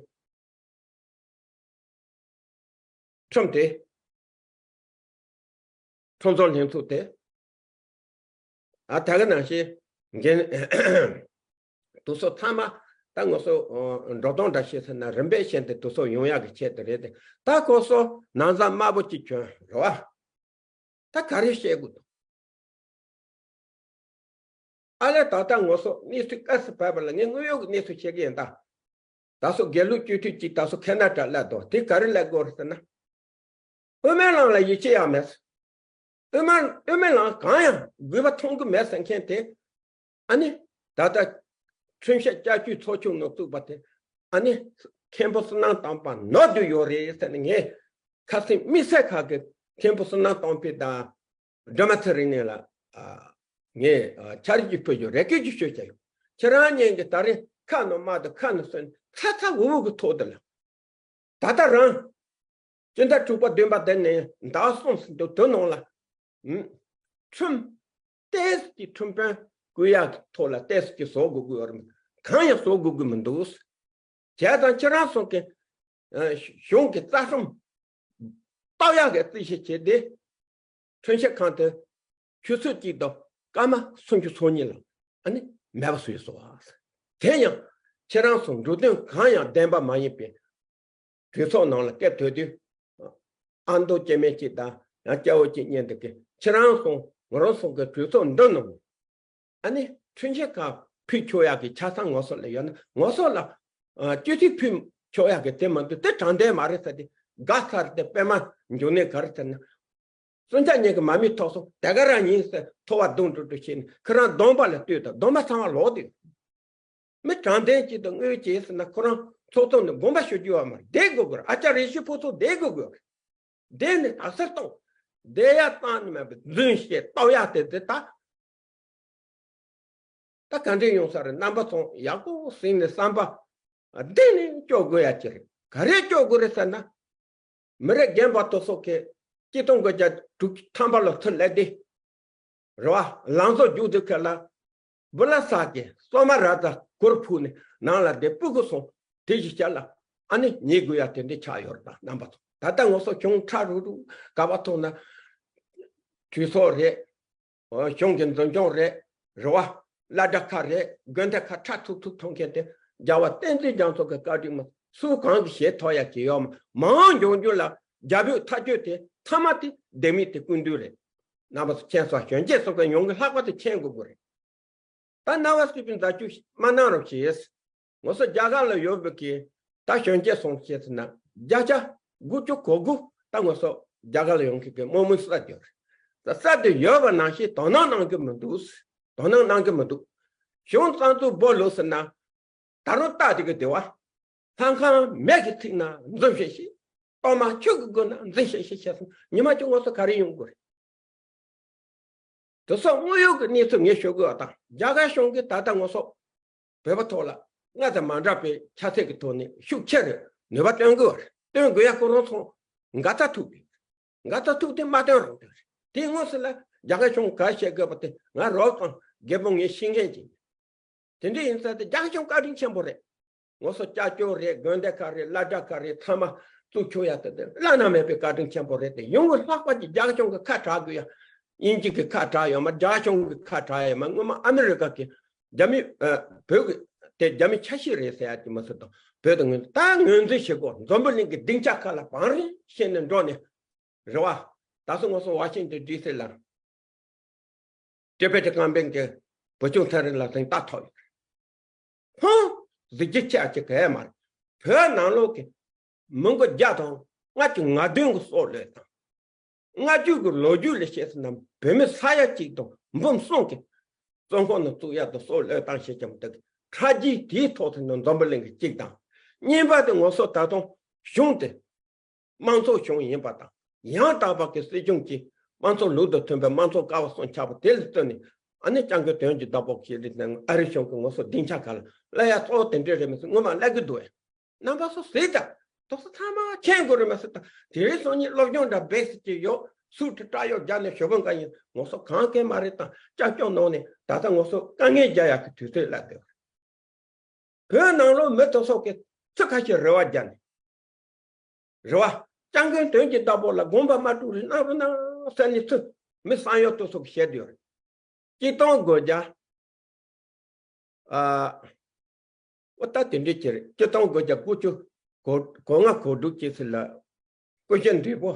ཁྲིམས་དེ། ཁྲིམས་བཟོ་ལྷན་ཚོགས་དེ། ཨ་ད་ག་ནང་བཞིན་འགན་དུ་སོ་ཚང་མ་ད་ང་ཚོ་འགྲོ་སྟངས་འདྲ་བྱེད་ཟེར་ན་རིམ་པས་བྱས་ཏེ་དུ་སོ་ཡོང་ཡག་གི་ཆེད་དུ་རེད་དེ། ད་ཁོ་ཚོ་ནང་ཚང་དམར་པོ་གཅིག་གྱོན་རེད་བ། ད་ག་རེ་བཤད་དགོས་འདུག་ཨ་ལས་ད་ལྟ་ང་ཚོ་གནས་ཚུལ་སྐབས་སུ་བབས་པ་ལ་ངས་དངོས་ཡོད་ཀྱི་གནས་ཚུལ་བཤད་ཀྱི་ཡིན་ད། ད་སོ་དགེ་ལུགས་སྤྱོད་ཚུལ་གཅིག་ད་སོ་ཁེ་ན་ཌ་སླེབས་འདུག་དེ་ག་རེ་སླེབས་དགོས་རེད་ཟེར་ན། དབུ་མའི་ལམ་ལ་ཡིད་ཆེས་ཡང་མེད། དབུ་མ་དབུ་མའི་ལམ་གང་ཡང་དགོས་པ་མཐོང་གི་མེད་ཟེར་མཁན་དེ། ཨ་ནི་ད་ལྟ་ཁྲིམས་ཞིབ་བསྐྱར་བཅོས་ཚོགས་ཆུང་ནང་བཙུགས་པ་དེ། ཨ་ནི་མཁན་པོ་བསོད་ནམས་དམ་པ་ནོར་འདུག་ཡོད་རེད་ཟེར་ནས། ངས་ཁ་སེང་དམིགས་བསལ་ཁག་གི་མཁན་པོ་བསོད་ནམས་དམ་པ་དང་སྒྲོལ་མ་ཚེ་རིང་ལགས་ལ་ངས་ཕྱག་རྗེས་ཕུལ་ཡོད། རེ་སྐུལ་གྱི་ཞུ་བྱ་ཡོད། ཁྱེད་རང་ཉིད་ཀྱིས་ད་རེས་ཁ་ནང་དམར་དང་ཁ་ནང་སོན་ཚ་ཚ་འུར་འུར་གྱི་ཐོག་ཏུ་ལ། ད་ལྟ་རང་སྤྱི་ཟླ་དྲུག་པ་བདུན་པ་དེ་ནས་ཟླ་གསུམ་ཟིན་དུས་དེ་ནང་ལ། ཨུམ། ཁྲིམས་ཏོག་ཙམ་གྱི་ཁྲིམས་དཔོན་བསྐོ་ཡག་གི་ཐོག་ལ་ཏོག་ཙམ་གྱི་བཟོ་དགོས་ཀྱི་ཡོད་རེད། གང་ཡང་བཟོ་དགོས་ཀྱི་མི་འདུག་བྱས་ཙང་ཁྱེད་རང་ཚོ་གི་གཞུང་གི་རྩ་ཁྲིམས་རྟོགས་ཡག་གི་རྩིས་བཤེར་བྱས་ཏེ། ཁྲིམས་ཞིབ་ཁང་དུ་ཆུ་ཚོད་གཅིག་དང་སྐར་མ་སུམ་ཅུ་སོ་གཉིས་ལ་ཨ་ནི་མེད་པ་བཟོས་སོང་བ། དེ་ཡང་ཁྱེད་རང་ཚོ་འགྲོ་དོན་གང་ཡང་བདེན་པ་མ་ཡིན་པའི་གྲོས་ཚོགས་ནང་ལ་སྐད་ཐོས་དུས། ཨ་མདོ་སྐྱེ་དམན་གཅིག་དང་ཡང་སྐྱ་བོ་གཅིག་གཉིས་འདུག་གི་ཁྱེད་རང་ཚོ་ང་རང་ཚོ་གི་གྲོས་ཚོགས་འདི་ནང་ཨ་ནི་ཁྲིམས་ཞིབ་ཁང་ཕུད་ཆོག་ཡག་གི་ཆ་ཚང་ང་ཚོ་ལ་ཡོད་ན། ང་ཚོ་ལ་ཨ་སྤྱོད་ཚུལ་ཕུད་ཆོག་ཡག་གི་དེ་མ་འདུག་དེ་དྲང་བདེན་མ་རེད་ཟེར་ཏེ་དགའ་ཚར་ཏེ། པད་མ་འབྱུང་གནས་ག་རེ་ཟེར་ན། སུམ་ཆ་གཉིས་ཀྱི་མ་མི་ཐོག་སོང་དེ་ག་རང་ཡིན་ཟེར་ཐོ་བ་རྡུང་འགྲོ་འགྲོ་བྱས་ནས་ཁོ་རང་གདོང་པ་ལ་ལྟོས་དང་གདོང་པ་ཚང་མ་ལོག་དེ། མི་དྲང་བདེན་གཅིག་དང་དངོས་བྱས་ཟེར་ན་ཁོ་རང་ཚོགས་གཙོ་ནས་དགོངས་པ་ཞུ་རྒྱུ་ཡོད་མ་རེད། བསྡད་དགོས་དགོས་རེད། ཨ་ཅག་རེ་ཞིག་ཕོ་ཚོ་བསྡད་དགོས་དགོས་རེད། བསྡད་ནས་དག་སར་གཏོང་། བསྡད་ཡ་གཏན་ནས་མེད་པའི་རྫུན་བཤད་ལྟོགས་ཡ་དེ་དེ་ད། ད་ག་འདྲས་ཡོང་ས་རེད། རྣམ་པ་ཚོ་ཡག་པོ་ཟིན་ནས་བསམ་པ་བདེ་ནས་སྐྱོ་དགོས་ཡ་ཅིག་རེད། ག་རེ་སྐྱོ་དགོས་རེད་ཟེར་ན། མི་རེ་རྒན་པ་དེ་ཚོ་གིས་ཆིག་སྟོང་དགུ་བརྒྱ་དྲུག་ཅུ་ཐམ་པ་ལ་ཚུར་སླེབས་ཏེ། རེད་བ། ལམ་བཟོ་རྒྱུག་དུས་ཁ་ལ། བུ་ལ་ས་གི་སོ་མ་ར་ད་གུར་ཕུབ་ནས་ནང་ལ་བསྡད་སྤུ་གུ་སོང་དེ་ཞིག་བྱ་ལ། ཨ་ནི་ཉེས་དགོས་ཡ་དེ་འདྲས་ཆགས་ཡོད་རེད། ད་རྣམ་པ་ཚོ་ད་ལྟ་ང་ཚོ་གཞུང་ཁྲ་རུ་རུ་ག་བ་མཐོང་ན། གྲོས་ཚོགས་རེད། གཞུང་གི་འཛིན་སྐྱོང་རེད། རེད་བ། སློབ་གྲྭ་ཁག་རེད། དགོན་སྡེ་ཁག་ཁྲ་ཐུག་ཐུག་མཐོང་མཁན་དེ་རྒྱལ་བ་བསྟན་འཛིན་རྒྱ་མཚོ་གི་བཀའ་དྲིན་མ་སུ་གང་གི་ཞལ་ཐོག་ཡ་གི་ཡོད་མ། མང་འབྱུང་རྒྱུ་ལ་རྒྱ་བོད་འཐབ་རྩོད་དེ་མཐའ་མ་དེ་ལྡེ་མིག་དེ་སྐུ་མདུན་རེད། རྣམ་པ་ཚོ་མཁྱེན་སོང་། གཞོན་སྐྱེས་ཚོ་གི་ཡོང་གི་ལྷག་པར་དུ་མཁྱེན་དགོས་དགོས་རེད། ད་རྣ་བ་སྲིད་པའི་མཛའ་གཅུགས་མ་གནང་རོགས་བྱེད། ང་ཚོ་རྒྱ་གར་ལ་ཡོད་པའི་གི་ད་གཞོན་སྐྱེས་སོང་བྱས་ཟིན་ན་བརྒྱ་ཆ་དགུ་བཅུ་གོ་དགུ་ད་ང་ཚོ་རྒྱ་གར་ལ་ཡོང་མཁན་གི་དམག་མི་བསད་ཡོད་རེད། ད་བསད་དེ་ཡོད་པ་ནང་བཞིན་དོ་སྣང་གནང་གི་མི་འདུག་དོ་སྣང་གནང་གི་མི་འདུག་གཞུང་གཙང་འཛུལ་སྦོ་ལོ་ཟེར་ན། ད་རུང་རྟགས་དེ་གི་དེ་བ། ལྷ་ཁང་མེ་གི་ཐིག་ན་འཛུམ་ཤེས་ཤེས། གཏོར་མ་ཆུ་གི་སྒོ་ན་འཛུམ་ཤེས་ཤེས་བྱས་སོང་། ཉི་མ་གཅིག་ང་ཚོ་ག་རེ་ཡོང་དགོས་རེད། དེ་སོགས་དངོས་ཡོད་ཀྱི་གནས་ཚུལ་ངས་ཞུ་དགོས་པ་དང་། རྒྱ་གར་གཞུང་གིས་ད་ལྟ་ང་ཚོ་བོད་པ་ཐོག་ལ་སྔར་དང་མ་འདྲ་བའི་ཆ་ཚད་ཀྱི་ཐོག་ནས་ཤུགས་ཆེ་རུ་ནུས་པ་བཏོན་དགོས་པ་རེད། བཏོན་དགོས་ཡ་ཁོ་རང་ཚོ་འགལ་ཟླ་ཐུག་པའི་ འགའ་ད་ཐུག་དེ་མ་སྟོན་རང་དོན་རེད། དེའི་དངོས་སུ་ལ་རྒྱ་གར་གཞུང་ག་བཤད་དགོས་པ་དེ་ང་རོགས་དང་རྒད་པོ་ངས་ཤེས་མཁན་ཅིག་དེ་འདྲ་ཡིན་ཙང་དེ་རྒྱ་གཞུང་བཀའ་དྲིན་ཆེན་པོ་རེད། ངོ་སོ་ཅ་ཅོ་རེད། དགོན་སྡེ་ཁག་རེད། སློབ་གྲྭ་ཁག་རེད། ཚང་མ་བཙུགས་ཆོག་ཡ་དེ་དེ་བླ་ན་མེད་པའི་བཀའ་དྲིན་ཆེན་པོ་རེད། དེ་ཡོང་གི་ལྷག་པ་ཅིག་རྒྱ་གཞུང་གི་ཁ་གྲག་དགོས་ཡ། དབྱིན་ཇི་གི་ཁ་གྲག་ཡོད་མ། རྒྱ་གཞུང་གི་ཁ་གྲག་ཡོད་མ། སྔོན་མ་ཨ་མི་རི་ཀ་གི་རྒྱ་མི་ཨ་བོད་ཀྱི་དེ་རྒྱ་མི་ཆ་ཤས་རེད་ཟེར་ཡ་དེ་མ་ཟེར་དང་བོད་དུ་ངོས་ད་ངོས་འཛིན་བྱེད་དགོས། འཛམ་བུ་གླིང་གི་སྡིངས་ཆ་ཁག་ལ་བང་རིམ་བྱས་ནས་འགྲོ་ནས་རེད་བ། ད་སོ་ངོ་སོ་ཝ་ཤིང་ཏོན་ཌི་སི་ལ། ཏི་པེ་ཏི་ཀམ་པེན་གྱི་བུ་ཆུང་ཚེ་རིང་ལགས་དང་ད་ཐོག་ཡོད། ཁོང་གཟི་བརྗིད་ཆེ་ཅིག་གས་མ་རེད། བོད་ནང་ལོགས་ཀྱི་མི་མགོ་བརྒྱ་དང་ལྔ་བཅུ་ང་བདུན་གྱི་སྲོག་བློས་བཏང་། ལྔ་བཅུ་གི་ལོ་རྒྱུས་ལ་བཤད་ཟིན་ན་བོད་མི་ས་ཡ་གཅིག་དང་འབུམ་གསུམ་གྱི་བཙོན་ཁང་ནང་བཙུགས་ཡ་དང་སྲོག་བློས་བཏང་བྱེད་ཀྱང་འདུག་ཁྲ་རྒྱས་དེའི་ཐོག་ཏུ་ནི་འཛམ་བུ་གླིང་གི་གཅིག་དང་། གཉིས་པ་དེ་ངོ་སོ་ད་དུང་གཞུང་དེ། དམངས་གཙོ་གཞུང་ཡིན་པ་དང་། ཡང་དག་པ་གི་སྲིད་གཞུང་གིས་དམངས་གཙོ་ལུགས་དང་མཐུན་པའི་དམངས་གཙོ་ཀ་བ་གསུམ་ཆགས་པ་དེ་ལ་བརྟེན་ནས་ཨ་ནི་སྐྱབས་མགོན་དོན་གྱི་བདག་པོ་ཞེས་རིགས་ནས་ཨ་རི་གཞུང་གི་ངོ་སོ་སྡིངས་ཆ་ཁག་ལ་སླེབས་ཡ་གཙོ་བོ་དེ་འདྲས་རེད་མི་སྲིད། སྔོན་མ་སླེབས་ཀྱི་འདུག་ཨེ། རྣམ་པ་ཚོ་གཟིགས་དང་། དོགས་ས་ཚང་མ་མཁྱེན་དགོས་རེད་མི་སྲིད་དང་། དེ་རིང་སང་ཉིན་སློབ་སྦྱོང་འདྲ་བེ་སི་ཅིག་ཡོད། སུ་ཁྲི་བཀྲ་ཡོད་རྒྱ་ནས་ཞོ་བོ་འགའ་ཡིན་ངོ་སོ་གང་གས་མ་རེད་དང་ཅག་ཅོག་ནང་ནས་ད་ལྟ་ངོ་སོ་དཀའ་ངལ་རྒྱག་ཡག་གི་དུས་ཚོད་སླེབས་འདུག་བོད་ནང་ལོགས་མི་དེ་ཚོ་གི་ཚིག་ཁ་ཤས་རེ་བ་རྒྱག་ནས། རེ་བ། སྐྱབས་མགོན་དོན་གྱི་བདག་པོ་ལ་དགོངས་པ་མ་གྲུབ་རེ་གནང་རོགས་གནང་ཟེར་ནས་ཚུར་མི་བསམ་ཡོད་དེ་ཚོ་གི་བཤད་དུ་ཡོད་རེད། སྤྱི་སྟོང་དགོས་རྒྱ། ཨ། འོ་ད་དེ་འདྲས་ཀྱི་རེད། སྤྱི་སྟོང་དགོས་རྒྱ་དགུ་བཅུ་གོ་གོ་ལྔ་གོ་དྲུག་ཅེས་ཟེར་ལ། སྐུ་ཞབས་འབྲས་བུ།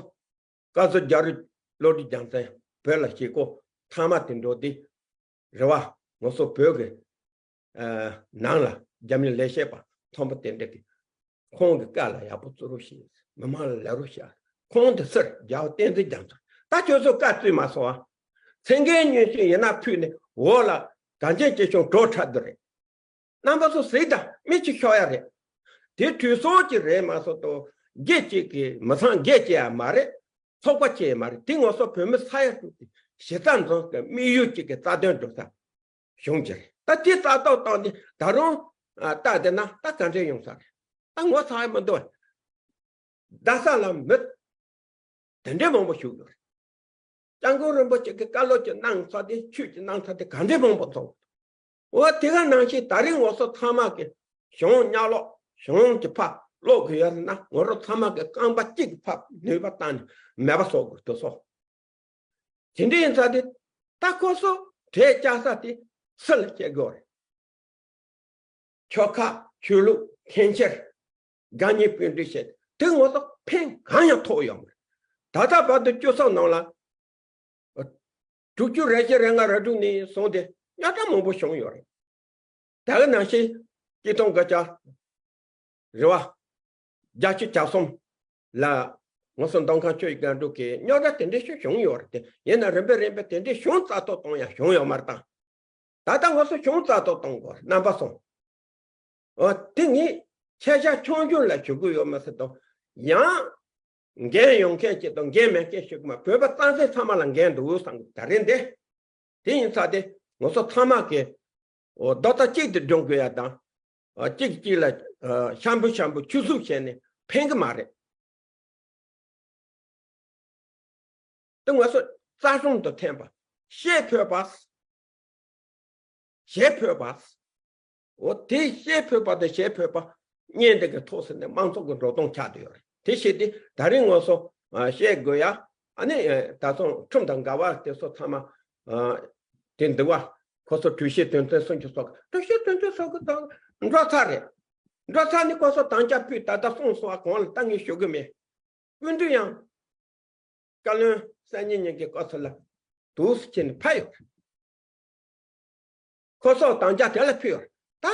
བཀའ་ཟུར་རྒྱ་རི་བློ་གྲོས་རྒྱལ་མཚན་བོད་ལ་གཞིས་སྐོར་ཐ་མ་དེ་འགྲོ་དུས། རེ་བ། ང་ཚོ་བོད་ཀྱི་ཨ་ནང་ལ་རྒྱ་མི་ལས་བྱེད་པ་མཐོན་པོ་དེ་འདྲ་གི་ཁོང་གི་བཀའ་ལ་ཡག་པོ་བརྩི་རོགས་ཞེས་མི་མང་ལ་ལབ་རོགས་ཞེས་ཁོང་དེ་ཚུར་རྒྱལ་བ་བསྟན་འཛིན་རྒྱ་མཚོ་ད་ཁྱོད་ཚོ་བཀའ་བརྩི་མ་སོང་ཨ། མཚན་མཁན་ཉོན་ཅིག་ཡིན་ན་ཕུད་ནས་འོག་ལ་གངས་ཅན་སྐྱིད་གཤོངས་གྲོགས་འཁྲབ་འདི་རེད། རྣམ་པ་ཚོ་གཟིགས་དང་མིག་ཆུ་ཤོར་ཡ་རེད། དེ་གྲོས་ཚོགས་ཀྱི་རེད་མ་གཏོགས་སྒེར་གཅིག་གི་མི་ཚང་སྒེར་གཅིག་ཡང་མ་རེད། ཚོགས་པ་གཅིག་ཡང་མ་རེད། དེ་ང་ཚོ་བོད་མི་ས་ཡ་དྲུག་གི་གཞི་རྩ་འཛིན་གྱི་དམིགས་ཡུལ་གཅིག་གི་རྩ་དོན་སྒྲུབ་ས་གཞུང་གཅིག་རེད། ད་དེ་རྩ་རྟོག་བཏང་སྟེ་ད་རུང་ལྟ་བསྡད་ན་ད་ག་འདྲས་ཡོང་ས་རེད། ད་ངོ་ཚ་ཡ་མི་འདུག་རྡ་ས་ལ་མི་དེ་འདྲས་མང་པོ་བཞུགས་ཡོད་རེད། སྐྱབས་མགོན་རིན་པོ་ཆེ་གི་བཀའ་སློབ་ཀྱི་གནང་ས་དེ་ཆོས་ཀྱི་གནང་ས་དེ་ག་འདྲས་མང་པོ་འདུག་འོ་དེ་ག་ནང་བཞིན་ད་རིང་ངོ་སོ་ཚང་མ་གི་གཞུང་གཉའ་ལོག་གཞུང་གི་ཕ་ལོག་གི་ཡོད་ན་ངོ་རོ་ཚང་མ་གི་རྐང་པ་གཅིག་གི་ཕ་ནུས་པ་བཏང་ནས་མེད་པ་བཟོ་དགོས་དུ་སོ། དེ་འདྲ་ཡིན་ཙང་དེ་ད་ཁོ་སོ་གྲས་བཅའ་ས་དེ་སུ་ལ་བྱེད་དགོས་རེད། ཆོལ་ཁ་ཆོས་ལུགས་འཐེན་འཁྱེར་དགའ་ཉེ་སྤུན་སྡེ་བྱས་དེ་ངོ་ཐོག་ཕན་གང་ཡང་ཐོགས་ཡོང་མ་རེད། ད་ལྟ་བར་དུ་སྤྱི་ཚོགས་ནང་ལ་དྲུག་ཅུ་རེ་བཞི་རེ་ལྔ་རེ་དྲུག་ནས་བཟུང་སྟེ་རྙོག་དྲ་མང་པོ་བྱུང་ཡོད་རེད། ད་ག་ནང་བཞིན་སྤྱི་སྟོང་དགུ་བརྒྱ་རེ་བ་བརྒྱད་ཅུ་གྱ་གསུམ་ལ་ངོ་སོ་མདོ་ཁམས་ཆོས་ཀྱི་སྒང་དྲུག་གི་རྙོག་དྲ་དེ་འདྲའི་ཤུགས་བྱུང་ཡོད་རེད་དེ་ཡིན་ན་རིམ་པས་རིམ་པས་དེ་འདྲའི་བྱུང་རྩ་ཐོག་གཏོང་ཡང་བྱུང་ཡོད་མ་རེད་དང་། ད་ལྟ་ང་ཚོ་བྱུང་རྩ་ཐོག་གཏོང་དགོས་རྣམ་པ་སོང་། འོ་དེ་ངས་ཁྱེད་ཅག་ཆུང་ཆུང་ལ་ཞུ་གི་ཡོད་མ་ཟེར་དང་ཡང་འགན་ཡོང་མཁན་གཅིག་དང་འགན་མེད་མཁན་ཞུ་གི་མ་བོད་པ་རྩ་ཚན་ཚང་མ་ལ་འགན་འདུག་བསམ་གི་ད་རེད་འདི། དེ་ཡིན་ཚ་དེ་ང་ཚོ་ཚང་མ་གི་འོ་རྡོག་རྩ་གཅིག་ཏུ་སྒྲིམ་དགོས་ཡ་དང་། གཅིག་གཅིག་ལ་ཤམ་བུ་ཤམ་བུ་ཆུ་བསུབ་བྱས་ནས་ཕན་གི་མ་རེད། དེ་ང་ཚོ་རྩ་གཞུང་དུ་འཐེན་པ། བཤད་ཕོད་པ། བྱེད་ཕོད་པ། འོ་དེ་བཤད་ཕོད་པ་དང་བྱེད་ཕོད་པ་གཉིས་འདི་གི་ཐོག་ཟེར་ནས་དམངས་གཙོ་གི་འགྲོ་སྟངས་ཆགས་བསྡད་ཡོད་རེད། དེ་བྱས་ཏེ་ད་རིང་ང་ཚོ་བཤད་དགོས་ཡ། ཨ་ནི་ད་ཚོང་ཁྲིམས་དང་འགལ་བ་དེ་ཚོ་ཚང་མ་དེ་འདི་བ་ཁོ་ཚོ་གྲོས་གཞི་དོན་ཚན་སུམ་ཅུ་སོགས་གྲོས་གཞི་དོན་ཚན་སོགས་ཀྱི་ཐོག་འགྲོ་ཚར་རེད། འགྲོ་ཚར་ནི་ཁོ་ཚོ་དམ་བཅའ་ཕུལ་ད་ལྟ་སོང་སོང་བ་གོང་ལ་ད་ངས་ཞུ་གི་མེད། སྐུ་མདུན་ཡང་། བཀའ་བློན་གསར་རྙིང་གཉིས་ཀྱི་སྐབས་སུ་ལ་དུས་སུ་ཕྱིན་ནས་ཕེབས་ཡོད། ཁོ་ཚོ་དམ་བཅའ་དེ་ལ་ཕུལ་ཡོད། ད་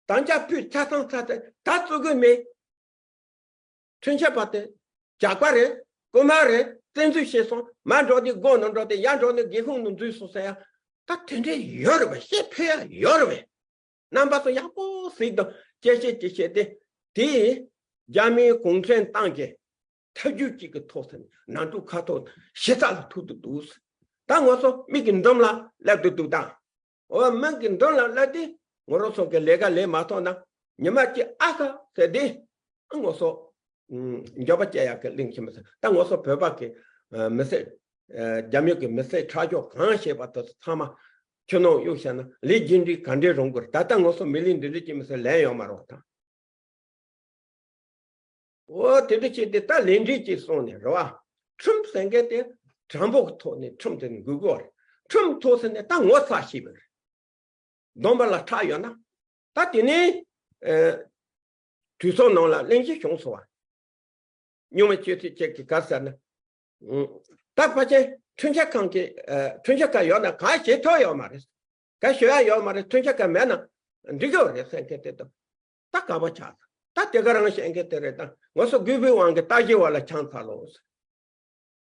དམ་བཅའ་ཕུལ་ཆ་ཚང་ཚ་ཚ་ད་བཙུགས་གི་མེད། ཁྲིམས་ཞིབ་པ་དེ་ཇག་པ་རེད། རྐུན་མ་རེད། བཙན་འཛུལ་བྱས་སོང་། མར་འགྲོ་དུས་སྒོ་ནང་འགྲོ་དུས་ཡར་འགྲོ་ནས་སྒེའུ་ཁུང་ནང་འཛུལ་སོང་ཟེར་ཡ། ད་དེ་འདྲས་ཡོད་རེད་བས། བཤད་ཕོད་ཡ་ཡོད་རེད་བས། རྣམ་པ་ཚོ་ཡག་པོ་གཟིགས་དང་དཔྱད་ཞིབ་ཅིག་བྱས་ཏེ། དེས་རྒྱ་མིའི་གུང་ཁྲན་ཏང་གི་ཐབས་ཇུས་གཅིག་གི་ཐོག་ནས་ནང་འཁྲུག་ཁ་ཐོག་ཞི་ཚགས་ལ་ཐུག་ཏུ་འདུག་ད་ང་ཚོ་མིག་གི་མདུན་ལ་སླེབས་ཏུ་འདུག་ད། འོ་མིག་གི་མདུན་ལ་སླེབས་ཏེ་ང་རང་ཚོ་གི་ལས་ཀ་ལས་མ་ཐོག་ན་ཉི་མ་གཅིག་ཨ་ཁ་ཟེར་ཏེ་ང་ཚོ་ འགྱོད་པ་སྐྱེ་ཡག་གི་གླེང་གི་མི་ཟེར། ད་ང་ཚོ་བོད་པ་གི་མི་སེར། རྒྱ་མི་གི་མི་སེར་ཁྲག་སྦྱོར་གང་བྱས་པ་དེ་ཚོ་ཚང་མ་ཁྱོད་ནང་གཡུག་བཞག་ན་ལས་རྒྱུ་འབྲས་ག་འདྲས་རུང་དགོས་རེད། ད་ལྟ་ང་ཚོ་མི་ལས་འདི་འདྲས་ཀྱི་མི་སེར་ལན་ཡོད་མ་རེད་བ་ད། འོ་དེ་འདྲ་བྱས་ཏེ་ད་ལས་འབྲས་ཅིག་སོང་ནས་རེད་བ། ཁྲིམས་ཟེར་མཁན་དེ་དྲང་པོ་གི་ཐོག་ནས་ཁྲིམས་དེ་འགུལ་དགོས་རེད། ཁྲིམས་ཐོག་ཟེར་ནས་ད་ངོ་ཚ་ཤེས་པ་རེད། སྡོམ་པ་ལ་ཁྲག་ཡོད་ན། ད་དེ་ནས་གྲོས་ཚོགས་ནང་ལ་གླེང་གཞི་བྱུང་སོང་བ། སྨྱུག་མའི་སྤྱོད་ཚུལ་ཅིག་གི་ག་ཟེར་ན། ད་ཕལ་ཆེར་འཁྲུན་ཆོད་ཁང་གི་འཁྲུན་ཆོད་ཁང་ཡོད་ན་གང་བྱེད་ཐུབ་ཡོད་མ་རེད། ག་ཞུ་ཡ་ཡོད་མ་རེད། མཐུན་ཆ་ག་མེད་ན་འགྲིག་གི་རེད་ཟེར་མཁན་དེ་དང་། ད་ག་པ་ཆགས་སོང་། ད་དེ་ག་རང་བཤད་མཁན་དེ་རེད། ད་ང་ཚོ་རྒུད་པའི་དབང་གིས་ལྟ་ཞིབ་པ་ལ་ཆང་ཚ་ལོ།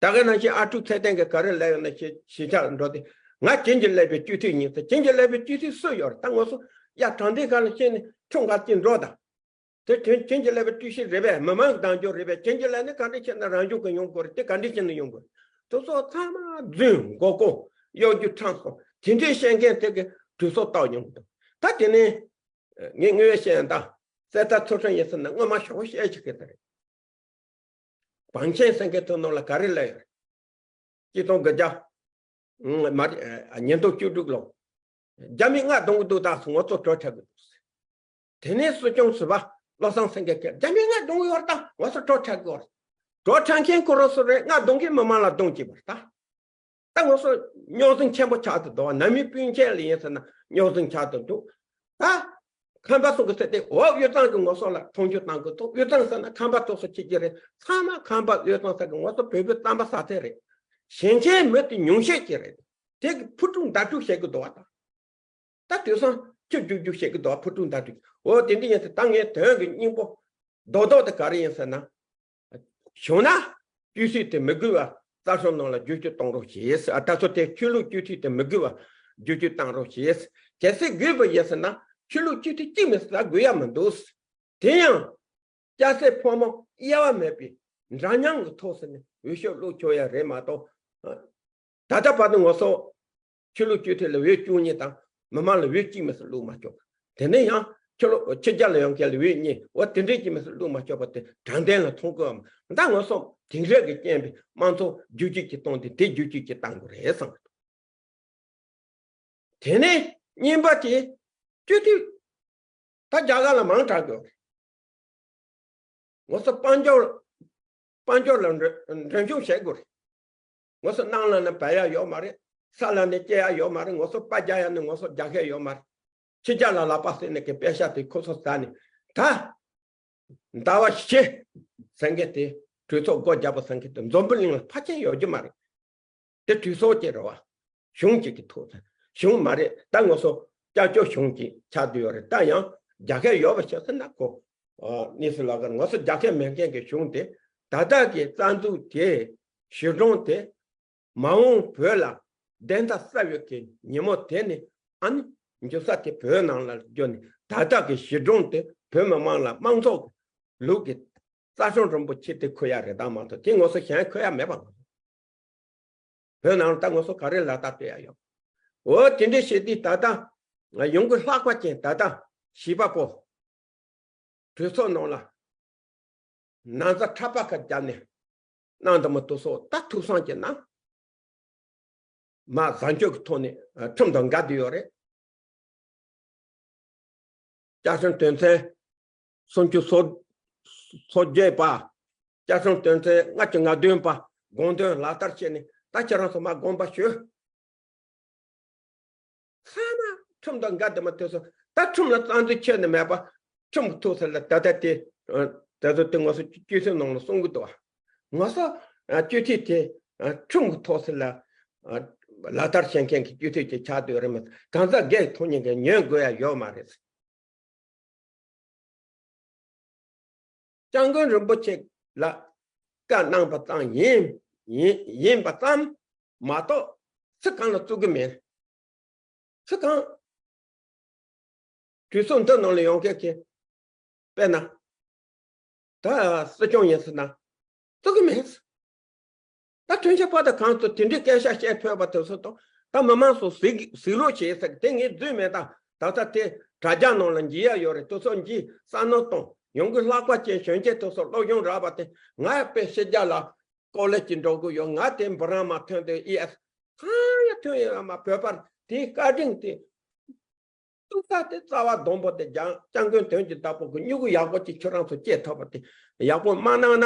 ད་ག་ནང་བཞིན་ཨ་ཕྲུག་ཚེ་བརྟན་གྱིས་ག་རེ་ལབ་ཡོད་ན་ཞེ་ཞེ་ཆགས་འགྲོ་དེ། ང་བྱིན་གྱིས་བརླབས་པའི་སྤྱི་འཐུས་ཡིན་ཟེར། བྱིན་གྱིས་བརླབས་པའི་སྤྱི་འཐུས་སུ་ཡོད་རེད། ད་ང་ཚོ་ཡ་དྲང་བདེན་སྒང་ལ་ཕྱིན་ནས་ཁྲིམས་སྒང་ཅིག་འགྲོ་དང་། དེ་དོན་རྐྱེན་གྱིས་བསླད་པའི་སྤྲུལ་གཞི་རེད་པས། མི་མང་གི་དང་འགྱུར་རེད་པས། རྐྱེན་གྱིས་བསླད་ནས་ག་འདྲ་བྱས་ན་རང་བྱུང་གི་ཡོང་དགོས་རེད། དེ་ག་འདྲ་བྱས་ན་ཡོང་དགོས་རེད། དེ་ཚོ་ཚང་མ་རྫུན་མགོ་སྐོར་གཡོ་སྒྱུ་ཁྲམ་གསུམ་དེ་འདྲའི་བཤད་མཁན་དེ་གི་གྲོས་ཚོགས་བཏང་ཡོང་གི་འདུག་ད་དེ་ནས་ངས་དངོས་བཤད་ཡང་ད་གསེར་རྟ་ཚུལ་ཁྲིམས་ཡིན་ཟེར་ན་སྔོན་མ་ཞོག་བཤད་ཅིག་གི་དེ་རེད། བང་ཆེན་ཟེར་མཁན་དེ་ནང་ལ་ག་རེ་ལབ་ཡོད་རེད། གཅིག་སྟོང་དགུ་བརྒྱ་མ་ཉིས་སྟོང་བཅུ་དྲུག་ལོ། རྒྱ་མི་ལྔ་བརྡུང་གི་འདུག་ད་ང་ཚོ་གྲོས་འཁྲབ་གི་འདུག་དེ་ནས་སྲིད་སྐྱོང་ཟུར་པ་བློ་བཟང་སེང་གེ་གིས་རྒྱ་མི་ལྔ་བརྡུང་གི་ཡོད་རེད། ད་ང་ཚོ་གྲོས་འཁྲབ་གི་ཡོད་རེད། གྲོས་འཁྲབ་མཁན་ཁོ་རང་ཚོ་རེད། ལྔ་བརྡུང་མཁན་མི་མང་ལ་རྡུང་གི་ཡོད་རེད་ད། ད་ང་ཚོ་རྙོག་འཛིང་ཆེན་པོ་ཆགས་ཏེ་འདུག་ནང་མི་སྤུན་མཆེད་ལ་ཡིན་ཟེར་ན་རྙོག་འཛིང་ཆགས་ཏེ་འདུག་ད་ཁམས་པ་ཚོ་གི་ཚེ་དེ་འོག་དབུས་གཙང་གི་ངོ་སོ་ལ་མཐོང་ཆུང་བཏང་གི་འདུག་དབུས་གཙང་ཟེར་ན་ཁམས་པ་ཚོ་སུ་ཆེ་གི་རེད། ཚང་མ་ཁམས་པ་དབུས་གཙང་ས་གི་ངོ་སོ་བོད་པའི་རྩམ་པ་ཟ་ཚད་རེད། ཞེན་ཆེན་མི་དེ་ཉུང་ཤས་ཀྱི་རེད། དེ་གི་ཕུ་དཀྲུག་མདའ་དཀྲུག་བྱེད་གི་འདུག་བ་ད། ད་དུས་སང་ཁྱི་རྒྱུག་རྒྱུག་བྱེད་ཀྱི་འདུག་ཕུ་དཀྲུག་མདའ་དཀྲུག་འོ་དེ་འདྲ་ཡིན་ཟེར། ད་ངའི་དོན་གྱི་སྙིང་པོ་རྡོག་རྡོག་དེ་ག་རེ་ཡིན་ཟེར་ན། བྱུང་ན་སྤྱི་འཐུས་དེ་མི་དགོས་པ་རྩ་ཁྲིམས་ནང་ལ་བསྒྱུར་བཅོས་གཏོང་རོགས་བྱེད་ཟེར། ཨ་ད་ཚོ་དེ་ཆོས་ལུགས་སྤྱི་འཐུས་དེ་མི་དགོས་པ་བསྒྱུར་བཅོས་གཏོང་རོགས་བྱེད་ཟེར། གལ་སྲིད་དགོས་པ་ཡིན་ཟེར་ན་ཆོས་ལུགས་སྤྱི་འཐུས་གཅིག་མི་ཟ་དགོས་ཡ་མི་འདུག་དེ་ཡང་སྐྱ་སེར་ཕོ་མོ་དབྱེ་བ་མེད་པའི་འདྲ་མཉམ་གྱི་ཐོག་ཟེར་ནས་འོས་ཤོག་བླུགས་ཆོག་ཡ་རེད་མ་གཏོགས། ད་ལྟ་བར་དུ་ང་ཚོ་ཆོས་ལུགས་སྤྱི་འཐུས་ལ་འོས་བཅུ་གཉིས་དང་མི་མང་ལ་འོས་གཅིག་མི་སེར་བླུགས་མ་ཆོག་དེ་ནས་ཡང་ཕྱི་ལོ་ཕྱི་རྒྱལ་ལ་ཡོང་མཁན་ལ་འོས་གཉིས། འོ་དེ་འདྲས་ཀྱི་མི་སེར་བླུགས་མ་ཆོག་པ་དེ་དྲང་བདེན་ལ་མཐོང་དགོས་བམ། ད་ང་ཚོ་དེང་རབས་ཀྱི་རྐྱེན་པས་དམངས་གཙོ་བསྒྱུར་བཅོས་ཀྱི་གཏོང་དེ་དེ་བསྒྱུར་བཅོས་ཀྱི་གཏང་དགོས་རེད་བསམ་གི་འདུག་དེ་ནས་གཉིས་པ་དེ་སྤྱི་འཐུས་ད་རྒྱ་གར་ལ་མང་དྲགས་ཡོད་རེད། ང་ཚོ་དཔལ་འབྱོར་དཔལ་འབྱོར་ལ་འགྲོ་འགྲོ་སྐྱོད་བྱེད་དགོས་རེད། ང་ཚོ་ནང་ལ་ནི་སྦས་ཡ་ཡོད་མ་རེད། ས་ལ་ནི་སྐྱེ་ཡ་ཡོད་མ་རེད། ང་ཚོ་པར་རྒྱག་ཡ་ནི་ང་ཚོ་རྒྱག་མཁན་ཡོད་མ་རེད། ཕྱི་རྒྱལ་ལ་ལག་པ་བསྲིངས་ནས་ཀྱི་པེ་ཤ་དེ་ཁོ་ཚོ་ཟ་ནས་ད་ཟླ་བ་བཞི་ཟེར་མཁན་དེ་གྲོས་ཚོགས་སྒོ་བརྒྱབ་པ་ཟེར་མཁན་དེ་འཛམ་བུ་གླིང་ལ་ཕལ་ཆེར་ཡོད་རྒྱུ་མ་རེད། དེ་གྲོས་ཚོགས་ཀྱི་རེད་བ། གཞུང་གཅིག་གི་ཐོག་ཏུ་གཞུང་མ་རེད། ད་ང་ཚོ་སྐྱབས་བཅོལ་གཞུང་གཅིག་ཆགས་བསྡད་ཡོད་རེད། ད་ཡང་རྒྱ་སྐད་ཡོད་པ་ཞིག་ཟེར་ན་ཁོ་ཨ་གནས་ཚུལ་ལ་གར་ང་ཚོ་རྒྱ་སྐད་མེད་མཁན་གྱི་གཞུང་དེ་ད་ལྟ་གི་རྩ་འཛུགས་དེ་གཞི་གྲངས་དེ་མ་འོངས་བོད་ལ་བདེན་མཐའ་གསལ་བའི་གི་ཉིན་མོ་དེ་ནི་ཨ་ནི་འཇུ་ས་དེ་བོད་ནང་ལ་འཇོག་ནས་ད་ལྟ་གི་གཞི་གྲངས་དེ་བོད་མི་མང་ལ་དམངས་གཙོ་གི་ལུགས་ཀྱི་རྩ་ཁྲིམས་རིན་པོ་ཆེ་དེ་འཁུར་ཡ་རེད་དམ་མ་གཏོགས་དེ་ང་ཚོ་གཞན་འཁུར་ཡ་མེད་པ། བོད་ནང་ལ་ད་ང་ཚོ་ག་རེ་ལག་བསྟར་སྤྲད་ཡ་ཡོད། འོ་དེ་འདྲའི་བྱེད་དུས་ད་ལྟ་ཡོང་གི་ལྷག་པ་ཅན་ད་ལྟ་བྱིས་པ་པོ་གྲོས་ཚོགས་ནང་ལ་ན་ཚ་ཁྲག་པ་ཁ་བརྒྱབ་ནས་གནང་དུ་མི་ཐུབ་སོགས་ད་ཐུགས་བསམ་གྱི་ནང་མ་བཟང་སྤྱོད་ཀྱི་ཐོག་ནས་ཁྲིམས་དང་འགལ་བསྡད་ཡོད་རེད། བཅའ་ཁྲིམས་དོན་ཚན་སུམ་ཅུ་སོ་སོ་བརྒྱད་པ། བཅའ་ཁྲིམས་དོན་ཚན་ལྔ་བཅུ་ང་བདུན་པ་དགོངས་དོན་ལག་བསྟར་བྱས་ནས་ད་ཁྱེད་རང་ཚོ་མ་དགོངས་པ་ཞུ། ཚང་མ་ཁྲིམས་དང་འགལ་དུ་མ་ཐུབ་སོང་། ད་ཁྲིམས་ལ་རྩ་འཛིན་ཆེ་ནི་མེད་པ། ཁྲིམས་ཀྱི་ཐོག་ཟེར་ལ་ད་ལྟ་དེ་ད་ལྟ་དེ་ང་ཚོ་སྤྱི་འཐུས་ནང་ལ་གསུང་གི་འདུག་བ། ང་ཚོ་སྤྱི་འཐུས་དེ་ཁྲིམས་ཀྱི་ཐོག་ཟེར་ལ་ལག་བསྟར་བྱེད་མཁན་གྱི་སྤྱི་འཐུས་ཅིག་ཆགས་སྡོད་རེད་མ་གཏོགས་གང་ཟག་སྒེར་ཐོག་ཉིད་ཀྱིས་ཉན་དགོས་ཡ་ཡོད་མ་རེད། སྐྱབས་མགོན་རིན་པོ་ཆེ་ལ་བཀའ་གནང་པ་ཙམ་ཡིན་ཡིན་ཡིན་པ་ཙམ་མ་གཏོགས་སུ་གང་ལ་བཙུགས་ཀྱི་མེད། སུ་གང་གྲོས་ཚོགས་འདི་ནང་ལ་ཡོང་མཁན་གྱི་དཔེར་ན་ད་སྲིད་སྐྱོང་ཡིན་ཟེར་ན་བཙུགས་ཀྱི་མེད། ད་མཐུན་ཕྱོགས་པ་དང་གང་ཚོ་དེ་འདྲའི་སྐད་ཆ་བཤད་ཕོད་པ་དེ་ཚོ་དང་ད་མི་མང་ཚོ་གཟིགས་གཟིགས་རོགས་བྱེད་ཟེར་དེ་ངས་རྫུན་མེད། ད་ད་ལྟ་དེ་དྲ་རྒྱ་ནང་ལ་འཇུག་ཡ་ཡོད་རེད། དེ་ཚོ་འཇུག་བསམ་མནོ་གཏོང་ ཡོང་གི་ལྷག་པ་ཅན་གཞོན་སྐྱེས་དེ་ཚོ་སློབ་སྦྱོང་རག་པ་དེ། ང་དཔེ་ཕྱི་རྒྱལ་ལ་ཀོ་ལེ་ཇི་འགྲོ་གི་ཡོད། ང་དེ་འབུམ་རམས་མ་ཐོན་དུས་ཨི་ཨེས་གང་ཡང་ཐོན་ཡོད་མ། བོད་པར་དེའི་བཀའ་དྲིན་དེ། ཐུགས་ས་དེ་རྩ་བ་སྡོང་པོ་དེ་རྒྱང་སྐྱབས་མགོན་དོན་གྱི་བདག་པོ་གི་སྨྱུ་གུ་ཡག་པོ་ཅིག་ཁྱོད་རང་ཚོ་སྐྱེས་ཐུབ་པ་དེ་ཡག་པོ་མ་གནང་ན།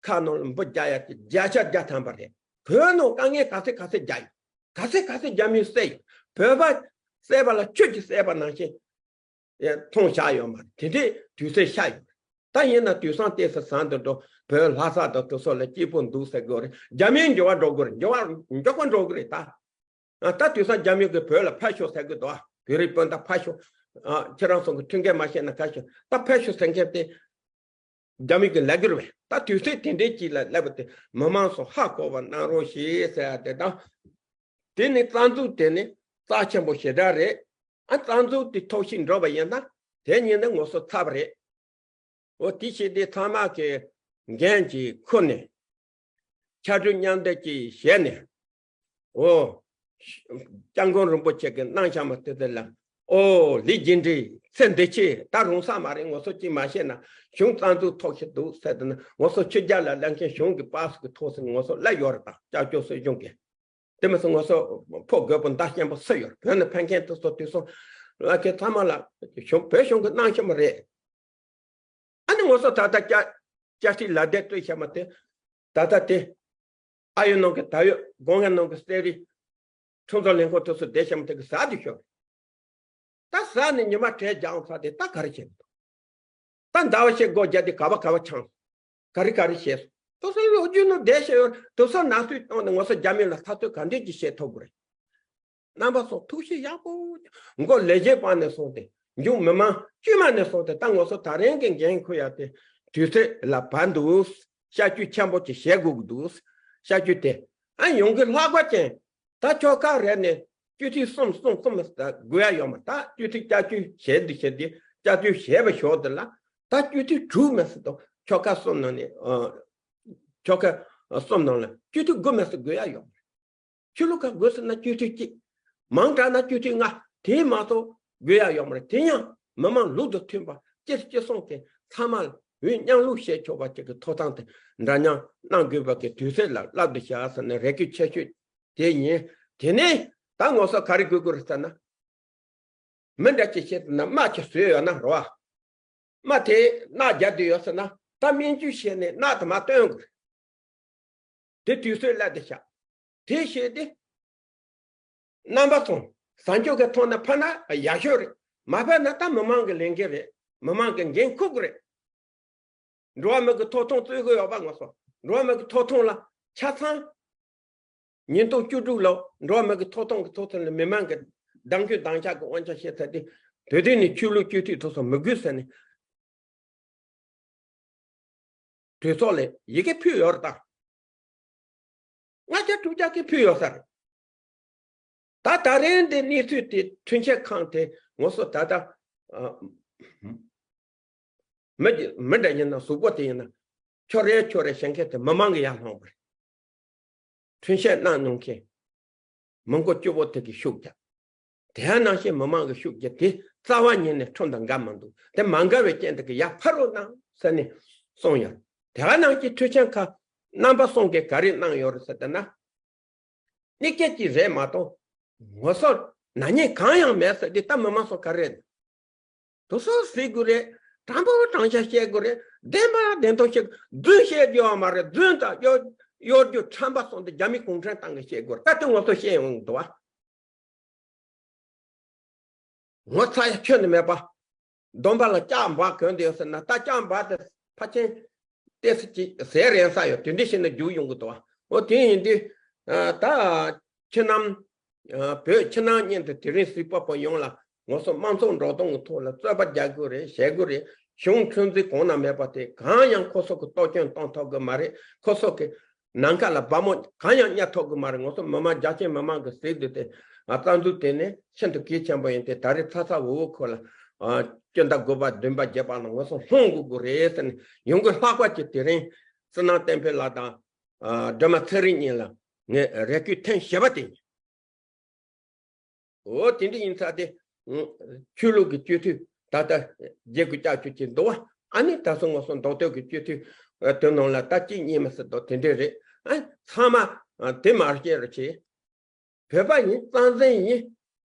ཁ་ནང་ལ་འབུ་རྒྱག་ཡ་དེ་བརྒྱ་ཆ་བརྒྱ་ཐམ་པ་རེད། བོད་ནང་དཀའ་ངལ་ག་ཚད་ག་ཚད་རྒྱག་ཡོད། ག་ཚད་ག་ཚད་རྒྱ་མིས་བསད་ཡོད། བོད་པ་བསད་པ་ལ་ཆུ་གིས་བསད་པ་ནང་བཞིན་མཐོང་བཞག་ཡོད་མ་རེད། དེ་འདྲའི་དུས་ཚོད་ཤར་ཡོད་རེད། ད་ཡིན་ན་དུས་སང་ཏོག་ཙམ་བཟང་དུ་འགྲོ། བོད་ལྷ་ས་དང་དེ་ཚོ་ལ་སྐྱིད་པོ་འདུག་ཟེར་དགོས་རེད། རྒྱ་མིའི་འགྱུར་བ་འགྲོ་དགོས་རེད། འགྱུར་བ་མགྱོགས་པོ་འགྲོ་གི་རེད་ད། ཨ། ད་དུས་སང་རྒྱ་མི་གིས་བོད་ལ་ཕར་ཤོག་ཟེར་གི་འདུག། ཨ། བོད་རིགས་སྤུན་ཟླ་ཕར་ཤོག། ཨ། ཁྱེད་རང་ཚོ་གི་མཐུན་རྐྱེན་མ་ཤེས་ན་ཕར་ཤོག། ད་ཕར་ཤོག་ཟེར་མཁན་དེ་རྒྱ་མི་གིས་ལབ་ཀྱི་རེད་པས། ད་དུས་ཚོད་དེ་འདྲའི་ཅིག་ལ་སླེབས་པ་དེ་མི་མང་ཚོ་ཧ་གོ་བ་གནང་རོགས་ཞེས་ཟེར་ཡ་དེ་དང་། དེ་ནི་རྩ་འཛུགས་དེ་ནི་རྩ་ཆེན་པོ་ཞེ་དྲག་རེད། ཨ། རྩ་འཛུགས་དེ་ཐོག་ཞིག་འགྲོ་བ་ཡིན་ན་དེ་ཉིད་ནི་ངོ་སོ་ཚབ་རེད། འོ། དེ་བྱས་དུས་ཚང་མ་གིས་འགན་གྱིས་ཁུར་ནས། ཕྱར་གྲུ་མཉམ་འདེགས་ཀྱིས་བྱས་ནས། འོ། སྐྱབས་མགོན་རིན་པོ་ཆེ་གིས་གནང་བཞག་མ་དེ་དེ་ལ། འོ། ལས་རྒྱུ་འབྲས་ཚེ་འདི་ཕྱི་ད་རུང་ས་མ་རེད། ངོ་སོ་ཅིག་མ་བཤད་ན་གཞུང་རྩ་འཛུགས་ཐོག་ཞིག་འདུག་ཟེར་དུས་ན། ངོ་སོ་ཕྱི་རྒྱལ་ལ་སླེབས་མཁན་གཞུང་གི་པ་སི་གི་ཐོག་ཟིན་ངོ་སོ་སླེབས་ཡོད་རེད། ད་སྐྱབས་བཅོལ་སྲིད་གཞུང་གིས། དེ་མི་སྲིད་ངོ་སོ་ཕོ་རྒོད་པོ་མདའ་རྐྱེན་པོ་སུ་ཡོད། བོད་ནས་ཕེབས་མཁན་དེ་ཚོ་དུས་སང་ལ་ཁེ་ཚང་མ་ལ་གཞུང་བོད་གཞུང་གིས་གནང་ཤེས་མ་རེད། ཨ་ནི་ངོ་སོ་ད་ལྟ་སྐྱ་སྐྱ་སྲིད་ལ་བསྡད་སྡོད་ཤེས་མ་དེ། ད་ལྟ་དེ་ཨ་ཡོད་ནང་གི་ད་ཡོད་སྒོ་ང་ནང་གི་གསེར་རི་ཁྲོམ་ཚོགས་ལས་ཁུངས་དེ་ཚོ་བསྡད་ཤེས་མ་དེ་གི་ཟ་དུ་ཤོར། ད་ཟ་ནས་ཉི་མ་བྲེལ་རྒྱག་ཚར་དེ་ད་ག་རེ་བྱེད། ད་ཟླ་བ་ཕྱེད་སྒོ་བརྒྱབ་དེ་ག་བ་ག་བ་འཆང་། ག་རེ་ག་རེ་བྱས། དེ་ཚོ་ལོ་རྒྱུས་ནང་བསྡད་ཤེས་ཡོད། དེ་ཚོ་ནང་ཚུད་བཏང་ནས་ངོ་སོ་རྒྱ་མི་ལ་འཐབ་རྩོད་ག་འདྲས་ཀྱིས་བྱེད་ཐུབ་དགོས་རེད། རྣམ་པ་ཚོ་ཐུགས་ཤེས་ཡག་པོ། མགོ་ལས་བྱེད་པ་ནས་བཟུང་སྟེ་མཇུག་མི་མང་དཀྱུས་མ་ནས་བཟུང་སྟེ། ད་ངོ་སོ་ད་རིང་གི་འགན་ཁུར་ཡ་དེ་དུས་ཚོད་ལ་བབས་འདུག། བྱ་སྤྱོད་ཆེན་པོ་ཅིག་བྱེད་དགོས་ཀྱི་འདུག། བྱ་སྤྱོད་དེ། ཨ། ཡོང་གི་ལྷག་པ་ཅན། ད་ཁྱོ་ག་རེ་ནས་སྤྱི་འཐུས་གསུམ་གསུམ་གསུམ་དགོས་ཡ་ཡོད་མ། ད་སྤྱི་འཐུས་བསྐྱར་བཅོས་བྱས་འདི་བྱས་འདི་བསྐྱར་བཅོས་བྱས་པ་ཞོར་དུ་ལ། ད་སྤྱི་འཐུས་དྲུག་མ་ཟིན་དང་ཁྱོ་ག་གསུམ་ནང་ནས། ཨ། ཁྱོ་ག་གསུམ་ནང་ལ་སྤྱི་འཐུས་དགུ་མ་ཟིན་དགོས་ཡ་ཡོད་མ་རེད། ཆོས་ལུགས་ཁག་དགོས་ཟེར་ན་སྤྱི་འཐུས་གཅིག། མང་དྲགས་ན་སྤྱི་འཐུས་ལྔ། དེ་མ་གཏོགས་དགོས་ཡ་ཡོད་མ་རེད། དེ་ཡང་མི་མང་ལུགས་དང་མཐུན་པ་སྤྱི་སྤྱི་སྲུང་གི་ཚང་མ་འོས་མཉམ་ལུགས་བྱེད་ཆོག་པ་ཅིག་གི་ཐོབ་ཐང་དེ་འདྲ་མཉམ་གནང་དགོས་པ་གི་དུས་ཚོད་ལ་བསླབ་བསྡུ་བྱ་ཟེར་ནས་རེ་སྐུལ་ཆེ་ཤོས་དེ་ཡིན། དེ་ནས་ད་ངོ་སོ་ག་རེ་དགོས་དགོས་རེད་ཟེར་ན། མི་འདྲ་ཅིག་བྱས་ཟེར་ན་རྨ་ཅིག་བཟོས་ཡོད་ན་རོ། རྨ་དེ་རྣག་རྒྱག་བསྡད་ཡོད་ཟེར་ན། ད་སྨན་བཅོས་བྱས་ནས་རྣག་དེ་མར་བཏོན་དགོས། དེ་དུས་ཚོད་སླེབས་བསྡད་ཤག། དེ་བྱས་ཏེ། རྣམ་པ་ཚོ་བཟང་སྤྱོད་ཀྱི་ཐོག་ནས་ཕན་ན་ཡག་ཤོས་རེད། མ་ཕན་ན་ད་མི་མང་གི་ལས་འགན་རེད། མི་མང་གི་འགན་འཁུར་དགོས་རེད། འགྲོ་བ་མི་གི་ཐོབ་ཐང་རྩོད་དགོས་ཡོད་པ་ངོ་སོ། འགྲོ་བ་མི་གི་ཐོབ་ཐང་ལ་ཆ་ཚང་། ཉིས་སྟོང་བཅུ་དྲུག་ལོ་འགྲོ་བ་མི་གི་ཐོབ་ཐང་གི་ཐོབ་ཐང་ལ་མི་མང་གི་གདམ་རྒྱུད་གདམ་ཤག་གི་དབང་ཆ་བཞེས་ཚར་ཏེ། དེ་དུས་ནས་ཆོས་ལུགས་སྤྱི་འཐུས་དེ་ཚོ་མི་དགོས་ཟེར་ནས་གྲོས་ཚོགས་ལ་ཡི་གེ་ཕུལ་ཡོད་རེད་ད། ལྔ་བརྒྱ་དྲུག་བརྒྱ་གི་ཕུལ་ཡོད་ས་རེད། ད་ད་རེས་འདི་གནས་ཚུལ་དེ་འཕྲིན་བཤད་ཁང་དེ་ངོ་སོ་ད་ལྟ། ཨ། མི་མི་འདྲ་ཡིན་ན་གཟུགས་པོ་དེ་ཡིན་ན་ཁྱོ་རེ་ཁྱོ་རེ་བྱེད་མཁན་དེ་མི་མང་གི་ཡར་ལྷུང་བ་རེད། འཕྲིན་བཤད་གནང་མྱོང་མཁན་མི་མགོ་སྐྱོ་བོ་དེ་གི་ཤུགས་རྒྱབ། དེ་ནང་བཞིན་མི་མང་གི་ཤུགས་རྒྱབ་དེ་རྩ་བ་ཉིད་ནས་ཁྲིམས་དང་འགལ་མི་འདུག། དེ་མ་འགལ་བའི་རྐྱེན་དེ་གི་ཡར་ཕར་རོགས་གནང་ཟེར་ནས་གསུངས་ཡོད། དེ་ནང་བཞིན་འཕྲིན་བཤད་ཁང་རྣམ་པ་གསུམ་གིས་ག་རེ་གནང་ཡོད་རེད་ཟེར་ན། གནད་འགག་ཅིག་རེད་མ་གཏོགས། ངོ་སོ་ན་ཉེས་གང་ཡང་མེད་ཟེར་དེ་ད་མི་མང་ཚོ་ག་རེ། དེ་ཚོ་ཟེར་དགོས་རེད། དྲང་པོ་དྲང་བཞག་བཤད་དགོས་རེད། བདེན་པ་བདེན་ཐོག་བཤད། རྫུན་བཤད་རྒྱུ་ཡོད་མ་རེད། རྫུན་དང་གཡོ་གཡོ་སྒྱུ་ཁྲམ་པ་སོགས་འདི་རྒྱ་མི་གུང་ཁྲན་ཏང་གིས་བཤད་དགོས་རེད། ད་དེ་ངོ་སོ་ཤེས་ཡོང་གི་འདུག་བ། ངོ་ཚ་ཡ་ཁྱོན་ནས་མེད་པ། སྡོམ་པ་ལ་ལྕགས་འབག་གོན་བསྡད་ཡོད་ཟེར་ན། ད་ལྕགས་འབག་དེ་ཕལ་ཆེར་ཏོག་ཙམ་ཅིག་ཟས་རན་ས་ཡོད། དེ་འདྲ་བྱས་ན་རྒྱུག་ཡོང་གི་འདུག་བ། འོ་དེ་ཡིན་དུས། ཨ། ད་ཕྱི་ནང་། ཨ། བོད་ཕྱི་ནང་གཉིས་དུ་དེ་རིང་གཟིགས་པ་པོ་ཡོངས་ལ་ངོ་སོ་དམངས་གཙོ་འགྲོ་སྟངས་ཀྱི་ཐོག་ལ་རྩོད་པ་རྒྱག་དགོས་རེད། བྱེད་དགོས་རེད། གཞུང་ཁྲིམས་འཛིན་གོང་ན་མེད་པ་དེ་གང་ཡང་ཁོ་ཚོ་གི་གཏོར་སྐྱོན་གཏོང་ཐུབ་གི་མ་རེད། ཁོ་ཚོ་གི་ནམ་མཁའ་ལ་བ་མོ་གང་ཡང་བརྙ་ཐུབ་གི་མ་རེད། ངོ་སོ་མི་མང་རྒྱ་ཆེན་མི་མང་གི་ཟིག་དུས་དེ། ཨ། རྩ་འཛུགས་དེ་ནས་ཤིན་ཏུ་གལ་ཆེན་པོ་ཡིན་ཏེ། ད་རེས་ཚ་ཚ་འུར་འུར་ཁོ་ལ། ཨ། སྤྱི་ཟླ་དགུ་པ་བདུན་པ་བརྒྱད་པ་ལ་ངོ་སོ་ལྷུང་དགོས་དགོས་རེད་ཟེར་ནས་ཡོང་གི་ལྷག་པ་ཅིག་དེ་རིང་བསོད་ནམས་བསྟན་འཕེལ་ལགས་དང་། ཨ། སྒྲོལ་མ་ཚེ་རིང་གཉིས་ལ་ངས་རེ་སྐུལ་ཐེངས་བཞི་པ་དེ་ཡིན། འོ་དེ་འདྲ་ཡིན་ཙང་དེ། ཆོས་ལུགས་ཀྱི་སྤྱི་འཐུས་ད་ལྟ་བརྒྱད་དགུ་བཅུ་ཅིག་འདུག་བ། ཨ་ནི་ད་སོ་ང་སོ་མདོ་སྟོད་ཀྱི་སྤྱི་འཐུས་དོན་ནང་ལ་ད་གཅིག་གཉིས་མ་ཟེར་དོ་དེ་འདྲས་རེད། ཨ་ཚང་མ་དེ་མ་བཤད་རོགས་བྱེད། བོད་པ་ཡིན། གཙང་བཙན་ཡིན།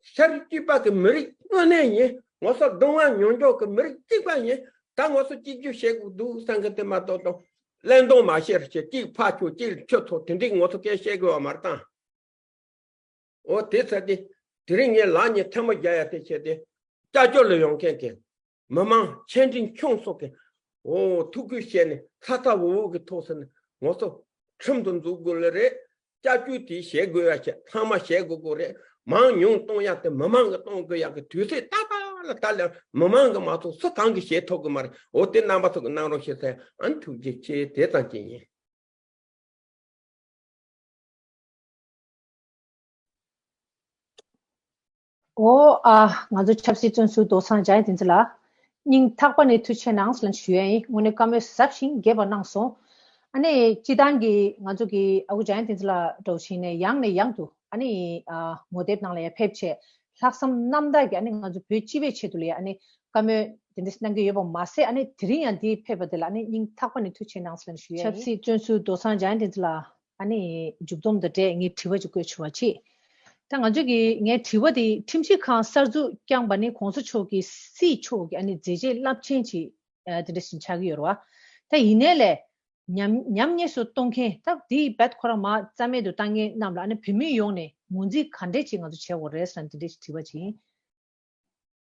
ཤ་རུས་གཅིག་པ་གི་མི་རིགས་དངོས་གནས་ཡིན། ང་ཚོ་གདུང་བ་མྱོང་འཇོག་གི་མི་རིགས་གཅིག་པ་ཡིན། ད་ང་ཚོ་གཅིག་གྱུར་བྱེད་དགོས་འདུག་བསམ་གི་དེ་མ་གཏོགས་དང་། གླེང་སྟངས་མ་བཤད་རོགས་བྱེད། གཅིག་ཕར་ཕྱོགས་གཅིག་ཁྱོད་ཚོ་དེ་འདྲའི་ང་ཚོ་སྐད་བཤད་དགོས་བ་མ་རེད་ད། འོ་དེ་ཚ་དེ། དེ་རིང་ངས་ལག་གཉིས་ཐལ་མོ་རྒྱག་ཡ་དེ་བྱས་ཏེ། སྐྱབས་བཅོལ་ལ་ཡོང་མཁན་གྱི་མི་མང་ཆེ་འབྲིང་ཆུང་སོགས་ཀྱི། འོ་ཐུགས་ཁུར་བཞེས་ནས་ཚ་ཚ་འུར་འུར་གྱི་ཐོག་ཟེར་ནས་ང་ཚོ་ཁྲིམས་དུ་འཛུགས་དགོས་ལེ་རེད། སྐྱབས་བཅོལ་དེ་བྱེད་དགོས་ཡ་བྱས་ཚང་མ་བྱེད་དགོས་དགོས་རེད། མང་ཉུང་གཏོང་ཡ་དེ་མི་མང་གི་གཏོང་དགོས་ཡ་གི་དུས་ཚོད་ཏག་ཏག་ལ་ད་ལ་མི་མང་གི་མ་གཏོགས་སུ་གང་གི་བྱེད་ཐུབ་གི་མ་རེད། འོ་དེ་རྣམ་པ་ཚོ་གི་གནང་རོགས་ཞེས་ཟེར། ཨ་ནི་ཐུགས་རྗེ་ཆེ། དེ་ཙམ་གྱིས་ཡིན། འོ་ཨ། ང་ཚོ་ཆབ་སྲིད་བཙོན་ཟུར་རྡོ་སངས་འཇམ་དབྱངས་བསྟན་འཛིན་ལགས། སྙིང་ཐག་པ་ནས་ཐུགས་རྗེ་གནང་ཟེར་ཞུ་ཡ་ཡིན། དངོས་གནས་བཀའ་མོལ་ཟབ་ཞིང་རྒྱས་པ་གནང་སོང་། ཨ་ནི་སྤྱི་བཏང་གི་ང་ཚོ་གི་ཨ་ཁུ་འཇམ་དབྱངས་བསྟན་འཛིན་ལགས་འདྲ་བོ་ཞིག་ནས་ཡང་ནས་ཡང་དུ་ཨ་ནི་ཨ་ངོ་དེབ་ནང་ལ་ཡ་ཕེབས་བྱས་ལྷག་བསམ་རྣམ་དག་གིས་ཨ་ནི་ང་ཚོ་བོད་སྤྱི་པའི་ཆེད་དུ་ལ་ཡ་ཨ་ནི་བཀའ་མོལ་དེ་འདྲ་གནང་གི་ཡོད་པ་མ་ཟད། ཨ་ནི་དེ་རིང་ཡང་འདིར་ཕེབས་པ་དེ་ལ་ཨ་ནི་སྙིང་ཐག་པ་ནས་ཐུགས་རྗེ་གནང་ཟེར་ཞུ་ཡ་ཡིན། ཆབ་སྲིད་བཙོན་ཟུར་རྡོ་སངས་འཇམ་དབྱངས་བསྟན་འཛིན་ལགས། ཨ་ནི་མཇུག་སྡོམ་དང་འབྲེལ་ངས་དྲི་བ་ཅིག་བཀོད་ཆོག་པ་ཅིག་ད་ང་ཚོས་ཀྱི་ངའི་དྲི་བ་དེ་ཁྲིམས་ཞིབ་ཁང་གསར་འཛུགས་བསྐྱངས་པ་ནི་གོང་ས་མཆོག་གི་སྲིད་ཕྱོགས་ཀྱི་ཨ་ནི་མཛད་རྗེས་རླབས་ཆེན་ཅིག་ཨ་དེ་འདྲ་ཞིག་ཆགས་ཀྱི་ཡོད་རེད་བ། ད་ཡིན་ནའི་ལས་ཉམས་ཉམས་ཉེས་སུ་གཏོང་མཁན་ད་དེའི་རྦད་ཁོ་རང་མ་རྩ་མེད་དུ་བཏང་མཁན་རྣམས་ལ་ཨ་ནི་བོད་མི་ཡོངས་ནས་ངོས་འཛིན་ག་འདྲས་ཅིག་ང་ཚོ་བྱེད་དགོས་རེད་ཟེར་ན་དེ་འདྲས་ཞིག་དྲི་བ་ཅིག་ཡིན།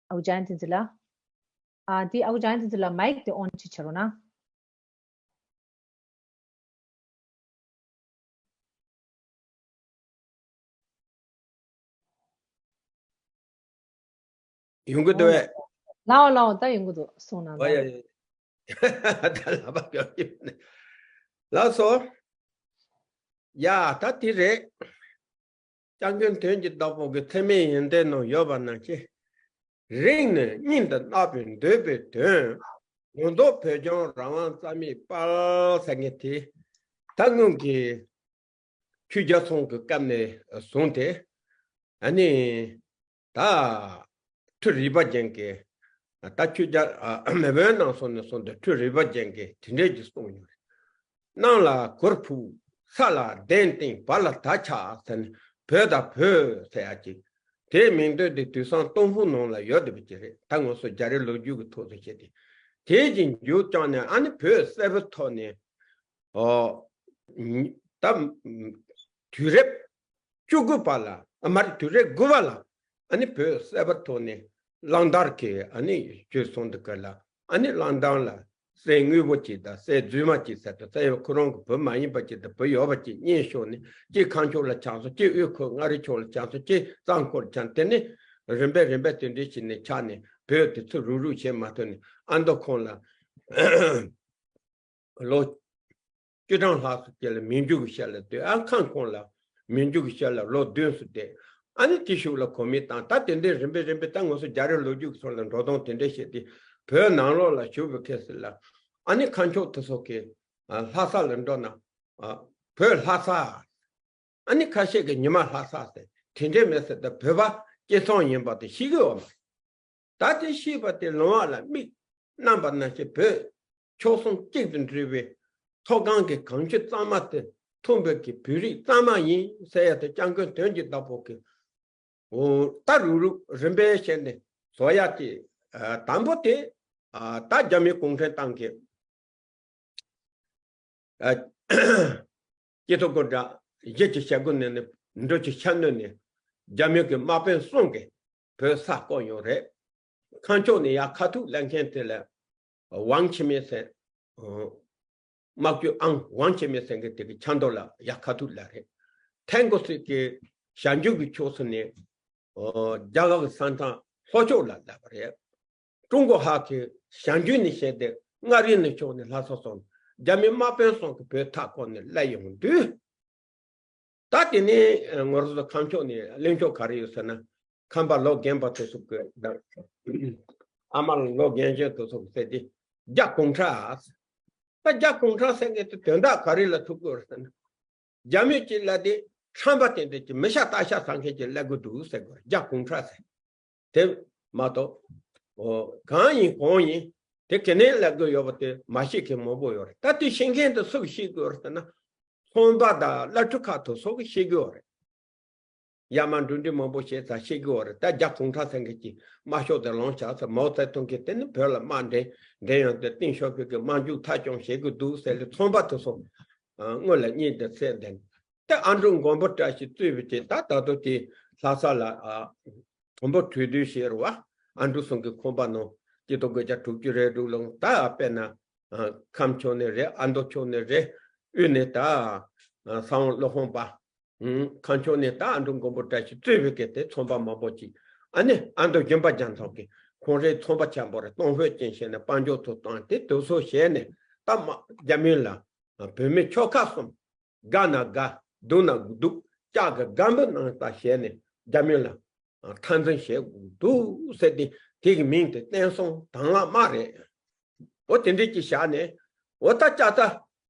ཨ་ཁུ་འཇམ་དབྱངས་བསྟན་འཛིན་ལགས། ཨ་དེ་ཨ་ཁུ་འཇམ་དབྱངས་བསྟན་འཛིན་ལགས་མའིག་དེ་ཨོན་ཅིག་བྱེད་རོགས་གནང་། ཡོང་གི་འདུག་གས། ལའོ་ལའོ། ད་ཡོང་གི་འདུག། གསུང་གནང་། ཨོ་ཡ་ཡ། ད་ལབ་པ་ཡོང་གི་མེད། ལགས་སོ། ཡ་ད་དེ་རེད། སྐྱབས་མགོན་དོན་གྱི་བདག་པོ་གི་ཚད་མེད་ཡོན་ཏན་ནང་ཡོད་པ་ནང་བཞིན། རིང་ནས་སྙིང་དུ་བརྣག་པའི་འདོད་པའི་དོན། ངོ་མདོག་བོད་ལྗོངས་རང་དབང་རྩ་མེད་དཔལ་ཟེར་མཁན་དེ། ད་སྔོན་གྱི་ཆོས་རྒྱལ་ཚང་གི་སྐབས་ནས་བཟུང་སྟེ། ཨ་ནི་ད་ཁྲི་རལ་པ་ཅན་གྱི། ད་ཆོས་རྒྱལ་ཨ་མེས་དབོན་རྣམ་གསུམ་ནས་བཟུང་སྟེ་ཁྲི་རལ་པ་ཅན་གྱི་དེ་འདྲས་ཀྱི་གསུང་ཡོད་རེད། གནམ་ལ་གུར་ཕུབ། ས་ལ་གདན་བཏིང་། བ་ལ་དར་ཆགས་ཟེར་ནས་བོད་དང་བོད་ཟེར་ཡ་ཅིག་དེའི་མིང་དོན་དེ་དུས་སང་ཏུང་ཧྥུ་ནང་ལ་ཡོད་བསྡད་པ་ཅིག་རེད། ད་ང་ཚོ་རྒྱ་རིགས་ལོ་རྒྱུས་ཀྱི་ཐོག་ཏུ་བཤད་དེ། དེའི་རྗེས་མཇུག་བསྐྱངས་ནས་ཨ་ནི་བོད་གསལ་པོའི་ཐོག་ནས། ཨོ། ད། དུས་རབས་བཅུ་དགུ་པ་ལ། ཨ་མ་རེད། དུས་རབས་དགུ་པ་ལ། ཨ་ནི་བོད་གསལ་པོའི་ཐོག་ནས་གླང་དར་གྱི་ཨ་ནི་བྱོན་སོང་འདུག་ག་ལ། ཨ་ནི་གླང་དར་ལ་སྲས་དངོས་པོ་གཅིག་དང་སྲས་རྫུན་མ་གཅིག་ཟེར་དུས་ཙམ་ཡང་ཁོ་རང་གི་བུ་མ་ཡིན་པ་གཅིག་དང་བུ་ཡོད་པ་གཅིག་གཉེན་ཤོར་ནས། གཅིག་ཁམས་ཕྱོགས་ལ་ཆགས་སོང་། གཅིག་དབུས་ཁུལ་མངའ་རིས་ཕྱོགས་ལ་ཆགས་སོང་། གཅིག་གཙང་ཁུལ་ལ་ཆགས། དེ་ནས་རིམ་པས་རིམ་པས་དེ་འདྲའི་བྱས་ནས་ཆགས་ནས། བོད་དེ་ཚུར་རུག་རུག་བྱེད་མ་ཐུབ་ནས། ཨ་མདོ་ཁམས་ལ་ལོ་བཅུ་གྲངས་ལྷག་ཙམ་ཅིག་ལ་མི་འགྱུར་གྱི་ཞལ་ལ་སྡོད། ཨ་ཁམས་ཁམས་ལ་མི་འགྱུར་གྱི་ཞལ་ལ་ལོ་བདུན་ཙམ་བསྡད། ཨ་ནི་དེ་གཞུག་ལ་གོ་མིན་ཏང་། ད་དེ་འདྲའི་རིམ་པས་རིམ་པས་ད་ང་ཚོ་རྒྱ་རིགས་ལོ་རྒྱུས་ཀྱི་ཐོག་ལ་འགྲོ་སྟངས་དེ་འདྲ་བྱས་ཏེ། བོད་ནང་ལོགས་ལ་བཞུགས་པའི་སྐབས་སུ་ལ། ཨ་ནི་ཁམས་ཕྱོགས་དེ་ཚོ་གི་ཨ་ལྷ་ས་ལ་འགྲོ་ན། ཨ་བོད་ལྷ་ས། ཨ་ནི་ཁ་ཤས་ཀྱིས་ཉི་མ་ལྷ་ས་ཟེར། དེ་འདྲའི་མི་ཟེར། ད་བོད་པ་སྐྱེ་མཚམས་ཡིན་པ་དེ་ཤེས་ཀྱི་ཡོད་མ་རེད། ད་དེ་ཤེས་པ་དེ་ལུང་བ་ལ་མིག་བསྣམས་པ་ནང་བཞིན། བོད་ཆོལ་གསུམ་གཅིག་ཏུ་འདྲེས་པའི་མཐོ་སྒང་གི་གངས་ཆུ་གཙང་མ་དེ་འཐུང་བའི་གི་བོད་རིགས་གཙང་མ་ཡིན་ཟེར་ཡ་དེ་སྐྱབས་མགོན་དོན་གྱི་བདག་པོ་གིས། འོ་ད་རུག་རུག་རིམ་པས་བྱས་ནས་བཟོ་ཡ་དེ། ཨ་དང་པོ་དེ། ཨ་ད་རྒྱ་མི་གུང་ཁྲན་ཏང་གི། ཨ་སྤྱི་ཚོགས་སྐོར་དྲ་གཞི་གཅིག་བྱ་དགོས་ནས་ནི། འགྲོ་གཅིག་ཆ་གནོན་ནས། རྒྱ་མི་གི་དམག་དཔོན་གསུམ་གིས་བོད་ས་བསྐོར་ཡོད་རེད། ཁམས་ཕྱོགས་ནས་ཡར་ཁ་ཐུག་སླེབས་མཁན་དེ་ལ་ཝང་ཆི་མེ་ཟེར། དམག་སྤྱི་ཨང་ཝང་ཆི་མེ་ཟེར་མཁན་དེ་གི་ཆབ་མདོ་ལ་ཡར་ཁ་ཐུག་སླེབས་རེད། ཐན་ཀོ་སི་གི་བྱང་རྒྱུད་ཀྱི་ཕྱོགས་སུ་ནས། ཨོ་རྒྱ་གར་གྱི་ས་མཚམས་ལྷོ་ཕྱོགས་ལ་སླེབས་པ་རེད། ཀྲུང་གོ་ཧྭ་གི་བྱང་རྒྱུད་ནས་བྱས་ཏེ་མངའ་རིས་ནས་ཕྱོགས་ནས་ལྷ་ས་སོང་། རྒྱ་མི་དམག་དཔོན་གསུམ་གྱིས་བོད་མཐའ་བསྐོར་ནས་སླེབས་ཡོང་དུས། ད་དེ་ནས་ང་རང་ཚོ་ཁམས་ཕྱོགས་ནས་གླེང་ཕྱོགས་ག་རེ་ཡོད་ཟེར་ན། ཁམས་པ་ལོ་རྒན་པ་དེ་ཚོ་གི་དང་། ཨ་མ་ལོ་རྒན་གཞོན་དེ་ཚོ་གིས་ཟེར་དེ་རྒྱ་གུང་ཁྲན། ད་རྒྱ་གུང་ཁྲན་ཟེར་མཁན་དེ་དོན་དག་ག་རེ་ལ་ཐུག་གི་ཡོད་རེད་ཟེར་ན། རྒྱ་མི་གཅིག་ལབ་དེ་ཁྲམ་པ་དེ་འདྲ་གྱི་མི་ཤ་སྟག་ཤ་ཟ་མཁན་གྱི་ལབ་གི་འདུག་ཟེར་གི་ཡོད་རེད། རྒྱ་གུང་ཁྲན་ཟེར། དེ་མ་གཏོགས། ཨོ་གང་ཡིན་གང་ཡིན། དེ་ག་ནས་སླེབས་དགོས་ཡོད་པ་དེ་མ་ཤེས་མཁན་མང་པོ་ཡོད་རེད། ད་དེ་ཤེས་མཁན་དེ་སུ་གིས་ཤེས་དགོས་རེད་ཟེར་ན། ཚོང་པ་དང་སློབ་ཕྲུག་ཁག་དེ་ཚོ་གིས་ཤེས་དགོས་རེད། ཡར་མར་འགྲོ་འགྲུལ་མང་པོ་བྱས་ཙང་ཤེས་དགོས་རེད། ད་རྒྱ་གུང་ཁྲན་ཟེར་མཁན་གྱིས་དམར་ཤོག་དེ་ལངས་བཞག་ཟེར། མའོ་ཙེ་ཏུང་གིས་དེ་ནི་བོད་ལ་དམག་འདྲེན་འདྲེན་ཡོང་དུས་ཏེང་ཞའོ་ཕིང་གིས་དམག་འཇུག་མཐའ་འཁྱོངས་བྱེད་དགོས་འདུག་ཟེར་ལས། ཚོང་པ་དེ་ཚོ་སྔོན་ལ་གཉིད་དེ་སད་འདུག། དེ་ཨ་འབྲུག་མགོན་པོ་བཀྲ་ཤིས་གཙོས་པའི་དེ་ད་ད་དུང་དེ་ལྷ་ས་ལ་ཨ་དུམ་བུ་གྲོས་བསྡུར་བྱས་རེད་བ། ཨ་འབྲུག་གསུམ་གྱི་ཁང་པ་ནང་སྤྱི་ཟླ་དགུ་བརྒྱ་དྲུག་ཅུ་རེ་དྲུག་ལོ། ད་དཔེར་ན་ཨ་ཁམས་ཕྱོགས་ནས་རེད། ཨ་མདོ་ཕྱོགས་ནས་རེད། དབུས་ནས་ད་ཨ་ས་འོག་སློབ་དཔོན་པ། ཨུམ། ཁམས་ཕྱོགས་ནས་ད་ཨ་འབྲུག་མགོན་པོ་བཀྲ་ཤིས་གཙོས་པའི་གི་དེ་ཚོང་པ་མང་པོ་ཅིག། ཨ་ནི་ཨ་མདོ་སྦྱིན་པ་རྒྱ་མཚོ་གིས་ཁོང་རའི་ཚོང་པ་ཆེན་པོ་རེད། གཏོང་ཕོད་ཅན་བྱས་ནས་དཔལ་འབྱོར་ཚོ་བཏང་། དེ་དུས་ཚོད་བྱས་ནས་ད་མ་རྒྱ་མི་ལ་བོད་མི་ཆོལ་ཁ་གསུམ། དགའ་ན་དགའ། སྡུག་ན་སྡུག། ལྕགས་ཀྱི་སྒམ་པོའི་ནང་ལྟ་བྱས་ནས་རྒྱ་མི་ལ་འཐབ་འཛིང་བྱེད་དགོས་འདུག་ཟེར་ཏེ། དེ་གི་མིང་དེ་བསྟན་སྲུང་དྭང་བླངས་དམག་རེད། འོ་དེ་འདྲས་ཀྱི་བཞག་ནས། འོ་ད་ལྕགས་རྟ་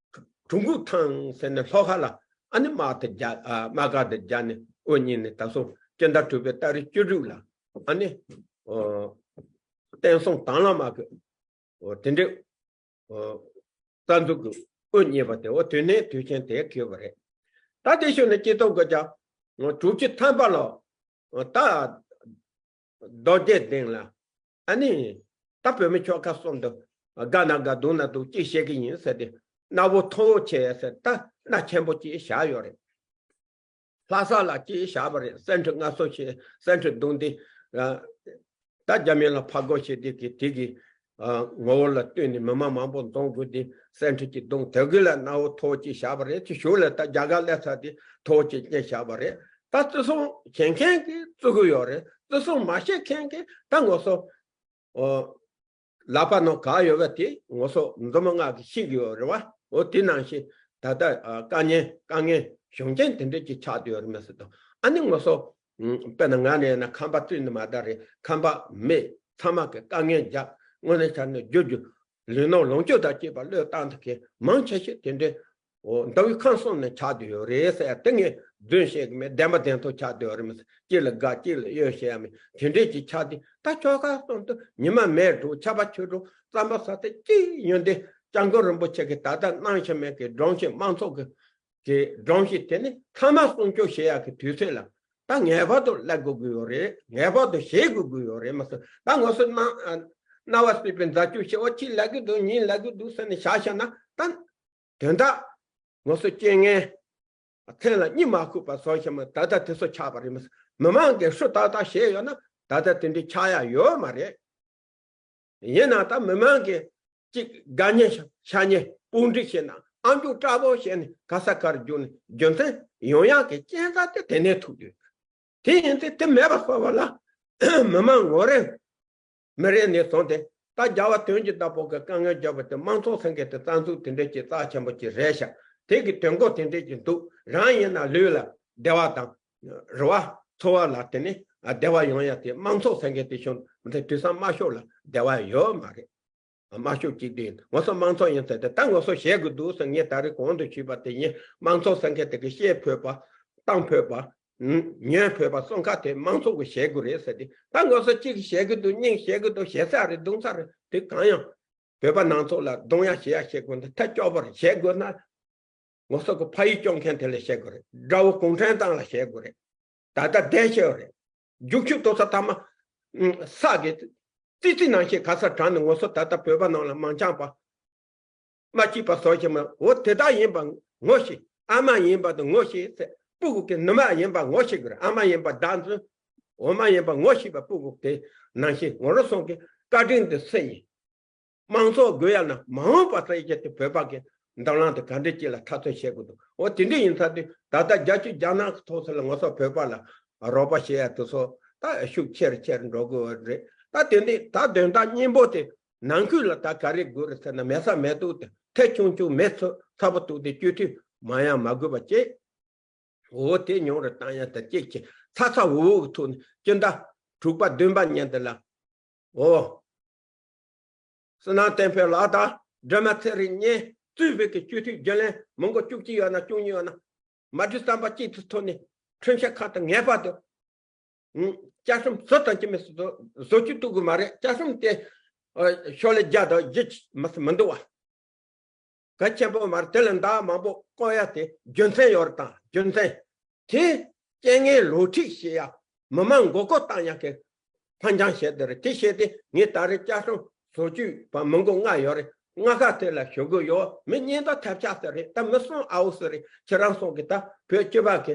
གྲུ་འགོ་ཐང་ཟེར་ནས་ལྷོ་ཁ་ལ་ཨ་ནི་དམག་དེ་རྒྱག། ཨ་དམག་སྒར་དེ་རྒྱག་ནས་དབུ་བརྙེས་ནས་ད་སོ་སྤྱི་ཟླ་དྲུག་པའི་ཏ་རིག་བཅུ་དྲུག་ལ་ཨ་ནི་ཨོ་བསྟན་སྲུང་དྭང་བླངས་དམག་གི་ཨོ་དེ་འདྲས་ཨོ་རྩ་འཛུགས་ཀྱི་དབུ་བརྙེས་པ་དེ། འོ་དུས་ནས་དུས་ཆེན་དེ་འཁེལ་བ་རེད། ད་དེ་ཞོར་ནས་སྤྱི་ཚོགས་དགོས་ཀྱང་དྲུག་ཅུ་ཐམ་པ་ལ་ད་རྡོ་རྗེ་གདན་ལ་ཨ་ནི་ད་བོད་མི་ཆོལ་ཁ་གསུམ་དུ་དགའ་ན་དགའ། སྡུག་ན་སྡུག་ཅིག་བཤད་ཀྱི་ཡིན་ཟེར་ཏེ་གནའ་བོ་མཐོ་བོ་ཆེ་ཟེར་ད་གནའ་ཆེན་པོ་ཅིག་བཞག་ཡོད་རེད། ལྷ་ས་ལ་ཅིག་བཞག་པ་རེད། སེ་འབྲུ་མངའ་གསོལ་བྱས། སེ་འབྲུ་གདུང་འདི་ཨ་ད་རྒྱ་མི་ལ་ཕར་རྒོལ་བྱས་དེ་གི་དེ་གི་ཨ་ངོ་བོ་ལ་ལྟོས་ནས་མི་མང་མང་པོ་འཛོམས་དགོས་ཏེ་སེ་འབྲུ་གི་གདུང་དེ་གི་ལ་གནའ་བོ་མཐོ་བོ་ཅིག་བཞག་པ་རེད། དེ་གཞུག་ལ་ད་རྒྱ་གར་སླེབས་ཚར་དེ་མཐོ་བོ་ཅིག་བསྐྱལ་བཞག་པ་རེད། ད་བརྩི་སྲུང་བྱེད་མཁན་གྱིས་བརྩི་གི་ཡོད་རེད། བརྩི་སྲུང་མ་བྱེད་མཁན་གྱིས་ད་ངོ་སོ། ཨོ། ལག་པ་ནང་ག་ཡོད་པ་དེ་ངོ་སོ་མཛོ་མོ་ལྔ་གིས་ཤེས་ཀྱི་ཡོད་རེད་བ། འོ་དེ་ནང་བཞིན་ད་ལྟ་ཨ་དཀའ་ངལ་དཀའ་ངལ་གཞོན་སྐྱེས་དེ་འདྲས་ཀྱི་ཆགས་བསྡད་ཡོད་རེད་མ་ཟེར་དང་། ཨ་ནི་ངོ་སོ་ཨུམ་དཔེར་ན་ང་ནས་ན་ཁང་པ་བརྩིགས་ནས་མ་ད་རེད། ཁང་པ་མེད། ཚང་མ་གི་དཀའ་ངལ་རྒྱག། དངོས་གནས་ཆ་ནས་རྒྱུ་རྒྱུ་ལུས་ནང་ལོངས་སྤྱོད་དང་བཅས་པ་བློས་བཏང་ཐུབ་མཁན་མང་ཆེ་ཤོས་དེ་འདྲས། འོ་མདོ་དབུས་ཁམས་གསུམ་ནས་ཆགས་བསྡད་ཡོད་རེད་ཟེར་ཡ་དེ་ངས་རྫུན་བཤད་གི་མེད། བདེན་པ་བདེན་ཐོག་ཆགས་བསྡད་ཡོད་རེད་མ་ཟེར། གཅིག་ལ་དགའ་གཅིག་ལ་གཡོ་བྱེད་ཡ་མེད། དེ་འདྲས་ཀྱི་ཆགས་དེ་ད་ཆོལ་ཁ་གསུམ་དུ་ཉི་མ་མེར་འགྲོ། ཆར་པ་ཆུ་འགྲོ། རྩམ་པ་ཟ་དེ་གཅིག་ཡོན་ཏན་སྐྱབས་མགོན་རིན་པོ་ཆེ་གི་ད་ལྟ་གནང་བཞིན་མེད་གི་སྒྲོམ་གཞི་དམངས་ཚོགས་ཀྱི་གི་སྒྲོམ་གཞི་དེ་ནི་མཐའ་མ་སྲུང་སྐྱོབ་བྱེད་ཡག་གི་དུས་ཚོད་ལ་ད་ངེས་པར་དུ་སླེབས་དགོས་ཀྱི་ཡོད་རེད། ངེས་པར་དུ་བྱེད་དགོས་ཀྱི་ཡོད་རེད་མ་ཟེར། ད་ངོ་སོ་སྣང་སྣང་བ་སྲིད་པའི་མཛའ་གཅུགས་བྱེད། འོ་གཅིག་ལབ་ཀྱི་འདུག་གཉིས་ལབ་ཀྱི་འདུག་ཟེར་ནས་བཞག་བཞག་ན་ད་དོན་དག་ངོ་སོ་རྐྱེན་ངན་མཚན་ལ་གཉིད་མ་ཁུག་པ་བཟོ་བཞིན་མ་ད་ལྟ་དེ་ཚོ་ཆགས་པ་རེད་མ་ཟེར། མི་མང་གིས་ཧྲུལ་ཏག་ཏག་བྱས་ཡོད་ན་ད་ལྟ་དེ་འདྲའི་ཆགས་ཡག་ཡོད་མ་རེད། ཡིན་ན་ད་མི་མང་གིས་གཅིག་དགའ་ཉེ་ཤ་ཉེ་སྤུན་འདྲིས་བྱས་ན། ཨ་མཆོག་དཀྲོལ་བྱས་ནས་ག་ས་གར་རྒྱུགས་ནས་རྒྱུ་མཚན་ཡོང་ཡག་གི་རྐྱེན་རྩ་དེ་དེ་ནས་ཐུག་དུས། དེ་ཡིན་ཚེ་དེ་མེད་པ་བཟོ་བ་ལ་མི་མང་ངོ་རེ་མི་རེ་ནས་བཟུང་སྟེ་ད་རྒྱལ་བ་དོན་གྱི་བདག་པོ་གི་དཀའ་ངལ་བརྒྱབ་པ་དེ་དམངས་གཙོ་ཟེར་མཁན་དེ་རྩ་འཛུགས་དེ་འདྲས་ཀྱི་རྩ་ཆེན་པོ་ཅིག་རེད་ཤག། དེ་གི་དོན་གོ་དེ་འདྲས་ཀྱི་འདུག། རང་ཡིན་ན་ལུས་ལ་བདེ་བ་དང་། རེ་བ། འཚོ་བ་ལ་དེ་ནི་ཨ་བདེ་བ་ཡོང་ཡ་དེ་དམངས་གཙོ་ཟེར་མཁན་དེ་བྱུང་མི་ཚེ་དུས་སང་དམར་ཤོག་ལ་བདེ་བ་ཡོད་མ་རེད། དམར་ཤོག་གཅིག་སྒྲིལ་ཡིན། ང་ཚོ་དམངས་གཙོ་ཡིན་ཟེར་ཏེ་ད་ང་ཚོ་བྱེད་དགོས་འདུག་ཟེར། ངས་ད་རེས་གོང་དུ་ཞུས་པ་དེ་ཡིན། དམངས་གཙོ་ཟེར་མཁན་དེ་གི་བཤད་ཕོད་པ། བཏང་ཕོད་པ། ཨུམ། ཉན་ཕོད་པ་གསུམ་ཀ་དེ་དམངས་གཙོ་གི་བྱེད་དགོས་རེད་ཟེར་ཏེ། ད་ང་ཚོ་གཅིག་གིས་བྱེད་དགོས་འདུག། གཉིས་བྱེད་དགོས་འདུག། བྱེད་ས་རེད། རྡུང་ས་རེད། དེ་གང་ཡང་བོད་པ་ནང་ཚོགས་ལ་རྡུང་ཡ་བྱེད་ཡ་བྱེད་དགོས་འདུག། ཐག་གཅོད་པ་རེད། བྱེད་དགོས་ན། ང་ཚོ་གི་ཕ་ཡུལ་སྐྱོང་མཁན་དེ་ལ་བཤད་དགོས་རེད། དགྲ་བོ་གུང་ཁྲན་ཏང་ལ་བཤད་དགོས་རེད། ད་ལྟ་བསྡད་ཤེས་རེད། རྒྱུག་ཆུ་དོ་ས་ཐ་མ་ས་གི་ཙི་ཙི་ནང་བཞིན་ག་ས་དྲངས་ནས་ང་ཚོ་ད་ལྟ་བོད་པ་ནང་ལ་མང་རྐྱང་པ་མ་སྐྱིད་པ་བཟོ་ཞིག་མ། འོ་དེ་དག་ཡིན་པ་ངོ་ཤེས། ཨ་མ་ཡིན་པ་དང་ངོ་ཤེས་ཟེར། སྤུ་གུ་གི་ནུ་མ་ཡིན་པ་ངོ་ཤེས་དགོས་རེད། ཨ་མ་ཡིན་པ་བདག་འཛིན། འོ་མ་ཡིན་པ་ངོ་ཤེས་པ་སྤུ་གུ་དེ་ནང་བཞིན་ང་རང་ཚོ་གི་བཀའ་དྲིན་དེ་སེ་ཡིན། དམངས་གཙོ་དགོས་ཡ་ན་མ་འོངས་པ་ཚོ་ཡི་ཆེད་དུ་བོད་པ་གི་འདུན་ལམ་དེ་ག་འདྲས་ཅིག་ལ་འཐབ་རྩོད་བྱེད་དགོས་འདུག། འོ་དེ་འདྲས་ཡིན་ཚར་དུས་ད་ལྟ་རྒྱལ་སྤྱི་རྒྱ་ནག་གི་ཐོག་ཚོ་ལ་ང་ཚོ་བོད་པ་ལ་རོགས་པ་བྱེད་ཡ་དེ་ཚོ་ད་ཤུགས་ཆེར་ཆེར་འགྲོ་དགོས་རེད། ད་དེ་འདྲས་ད་དོན་དག་སྙིང་པོ་དེ་ནང་ཁུལ་ལ་ད་ག་རེ་དགོས་རེད་ཟེར་ན། མེད་ས་མེད་དུ་དེ་ཐེ་ཆུང་ཆུང་མེད་ཚོ་ཚ་པོ་ཐུག་དེ་སྐྱོ་ཐུག་མ་ཡང་མ་དགོས་པ་བྱེད། འོ་དེ་ཉུང་རུ་བཏང་ཡ་དང་གཅིག་བྱས་ཚ་ཚ་འུར་འུར་གྱི་ཐོག་ནས་སྤྱི་ཟླ་དྲུག་པ་བདུན་པ་ཉིན་དེ་ལ། འོ། བསོད་ནམས་བསྟན་འཕེལ་ལགས་དང་སྒྲོལ་མ་ཚེ་རིང་གཉིས་གཙོས་པའི་གི་སྤྱི་འཐུས་རྒྱུན་ལས་མི་འགོ་བཅུ་གཅིག་ཡོད་ན་བཅུ་གཉིས་ཡོད་ན་མ་འགྲིག་བསམ་པ་གཅིག་ཏུ་ཐོག་ནས་ཁྲིམས་ཞིབ་ཁང་དུ་ངེས་པར་དུ། ཨུམ། བཅའ་ཁྲིམས་བཟོ་དང་ཅི་མི་བཟོ་བཟོ་བཅོས་གཏོང་དགོས་མ་རེད། བཅའ་ཁྲིམས་དེ་ ཤོ་ལོ་ཀ་དང་བཞི་མ་མི་འདུག་བ། གལ་ཆེན་པོ་མ་རེད། དེ་ལ་ཟླ་བ་མང་པོ་བཀོད་ཡ་དེ་རྒྱུ་མཚན་ཡོད་རེད། དང་རྒྱུ་མཚན་དེ་རྐྱེན་ངན་ལོ་ཁྲིད་བྱེད་ཡ་མི་མང་མགོ་སྐོར་བཏང་ཡ་གི་ཕན་ཆང་བྱས་དེ་རེད། དེ་བྱས་ཏེ་ངས་ད་རེས་བཅའ་ཁྲིམས་བཟོ་བཅོས་པ་མི་འགོ་ལྔ་ཡོད་རེད། ལྔ་ཁ་དེ་ལ་ཞུ་དགོས་ཡོད། མི་གཉིས་དང་ཐབས་ཆག་ཟེར་རེད། ད་མི་གསུམ་ཨའུ་ཟེར་རེད། ཁྱེད་རང་གསུམ་གི་ད་བོད་སྤྱི་པ་གི་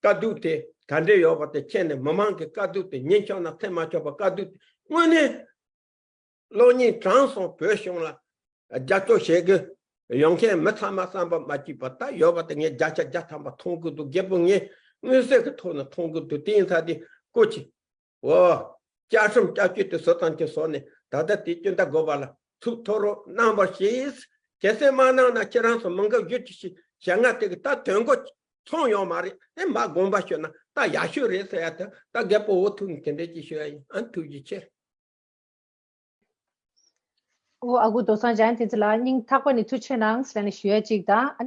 དཀའ་སྡུག་དེ་ག་འདྲས་ཡོད་པ་དེ་མཁྱེན་ནས་མི་མང་གི་དཀའ་སྡུག་དེ་ཉན་ཆོག་ན་འཐེན་མ་ཆོག་པ་དཀའ་སྡུག་དེ་དངོས་གནས། གློག་བརྙན་དྲངས་སོང་། བོད་གཞུང་ལ་རྒྱབ་སྐྱོར་བྱེད་དགོས་ཡོང་མཁན་མི་ཚང་མ་བསམ་པ་མ་སྐྱིད་པ་ད་ཡོད་པ་དེ་ངས་བརྒྱ་ཆ་བརྒྱ་ཐམ་པ་མཐོང་གི་འདུག་རྒད་པོ་ངས་མངོན་གསལ་གྱི་ཐོག་ནས་མཐོང་གི་འདུག་དེ་ཡིན་ཙང་དེ་སྐུ་མཁྱེན། འོ། བཅའ་ཁྲིམས་བསྐྱར་བཅོས་དེ་བཟོ་སྟངས་ཀྱི་བཟོ་ནས་ད་ལྟ་དེ་སྤྱི་ཟླ་དགུ་པ་ལ་ཚུགས་ཐོ་རོ་གནང་བར་བྱེད། གལ་སྲིད་མ་གནང་ན་ཁྱེད་རང་ཚོ་མི་འགའ་བཞི་བཅུ་ཞིག་ཞལ་སྔ་དེ་གི་ད་དོན་གོ་ཚོང་ཡོང་མ་རེད། དེ་མ་དགོངས་པ་ཞུ་ན་ད་ཡག་ཤོས་རེད་ཟེར་ཡ་དེ་ད་རྒད་པོ་འུ་ཐུག་ནས་དེ་འདྲས་ཅིག་ཞུ་ཡ་ཡིན། ཨ་ཐུགས་རྗེ་ཆེ། ཨོ་ཨ་ཁུ་རྡོ་བཟང་འཇམ་དབྱངས་བསྟན་འཛིན་ལགས་སྙིང་ཐག་པ་ནས་ཐུགས་རྗེ་གནང་ཟེར་ནས་ཞུ་ཡ་གཅིག་དང་། ཨ་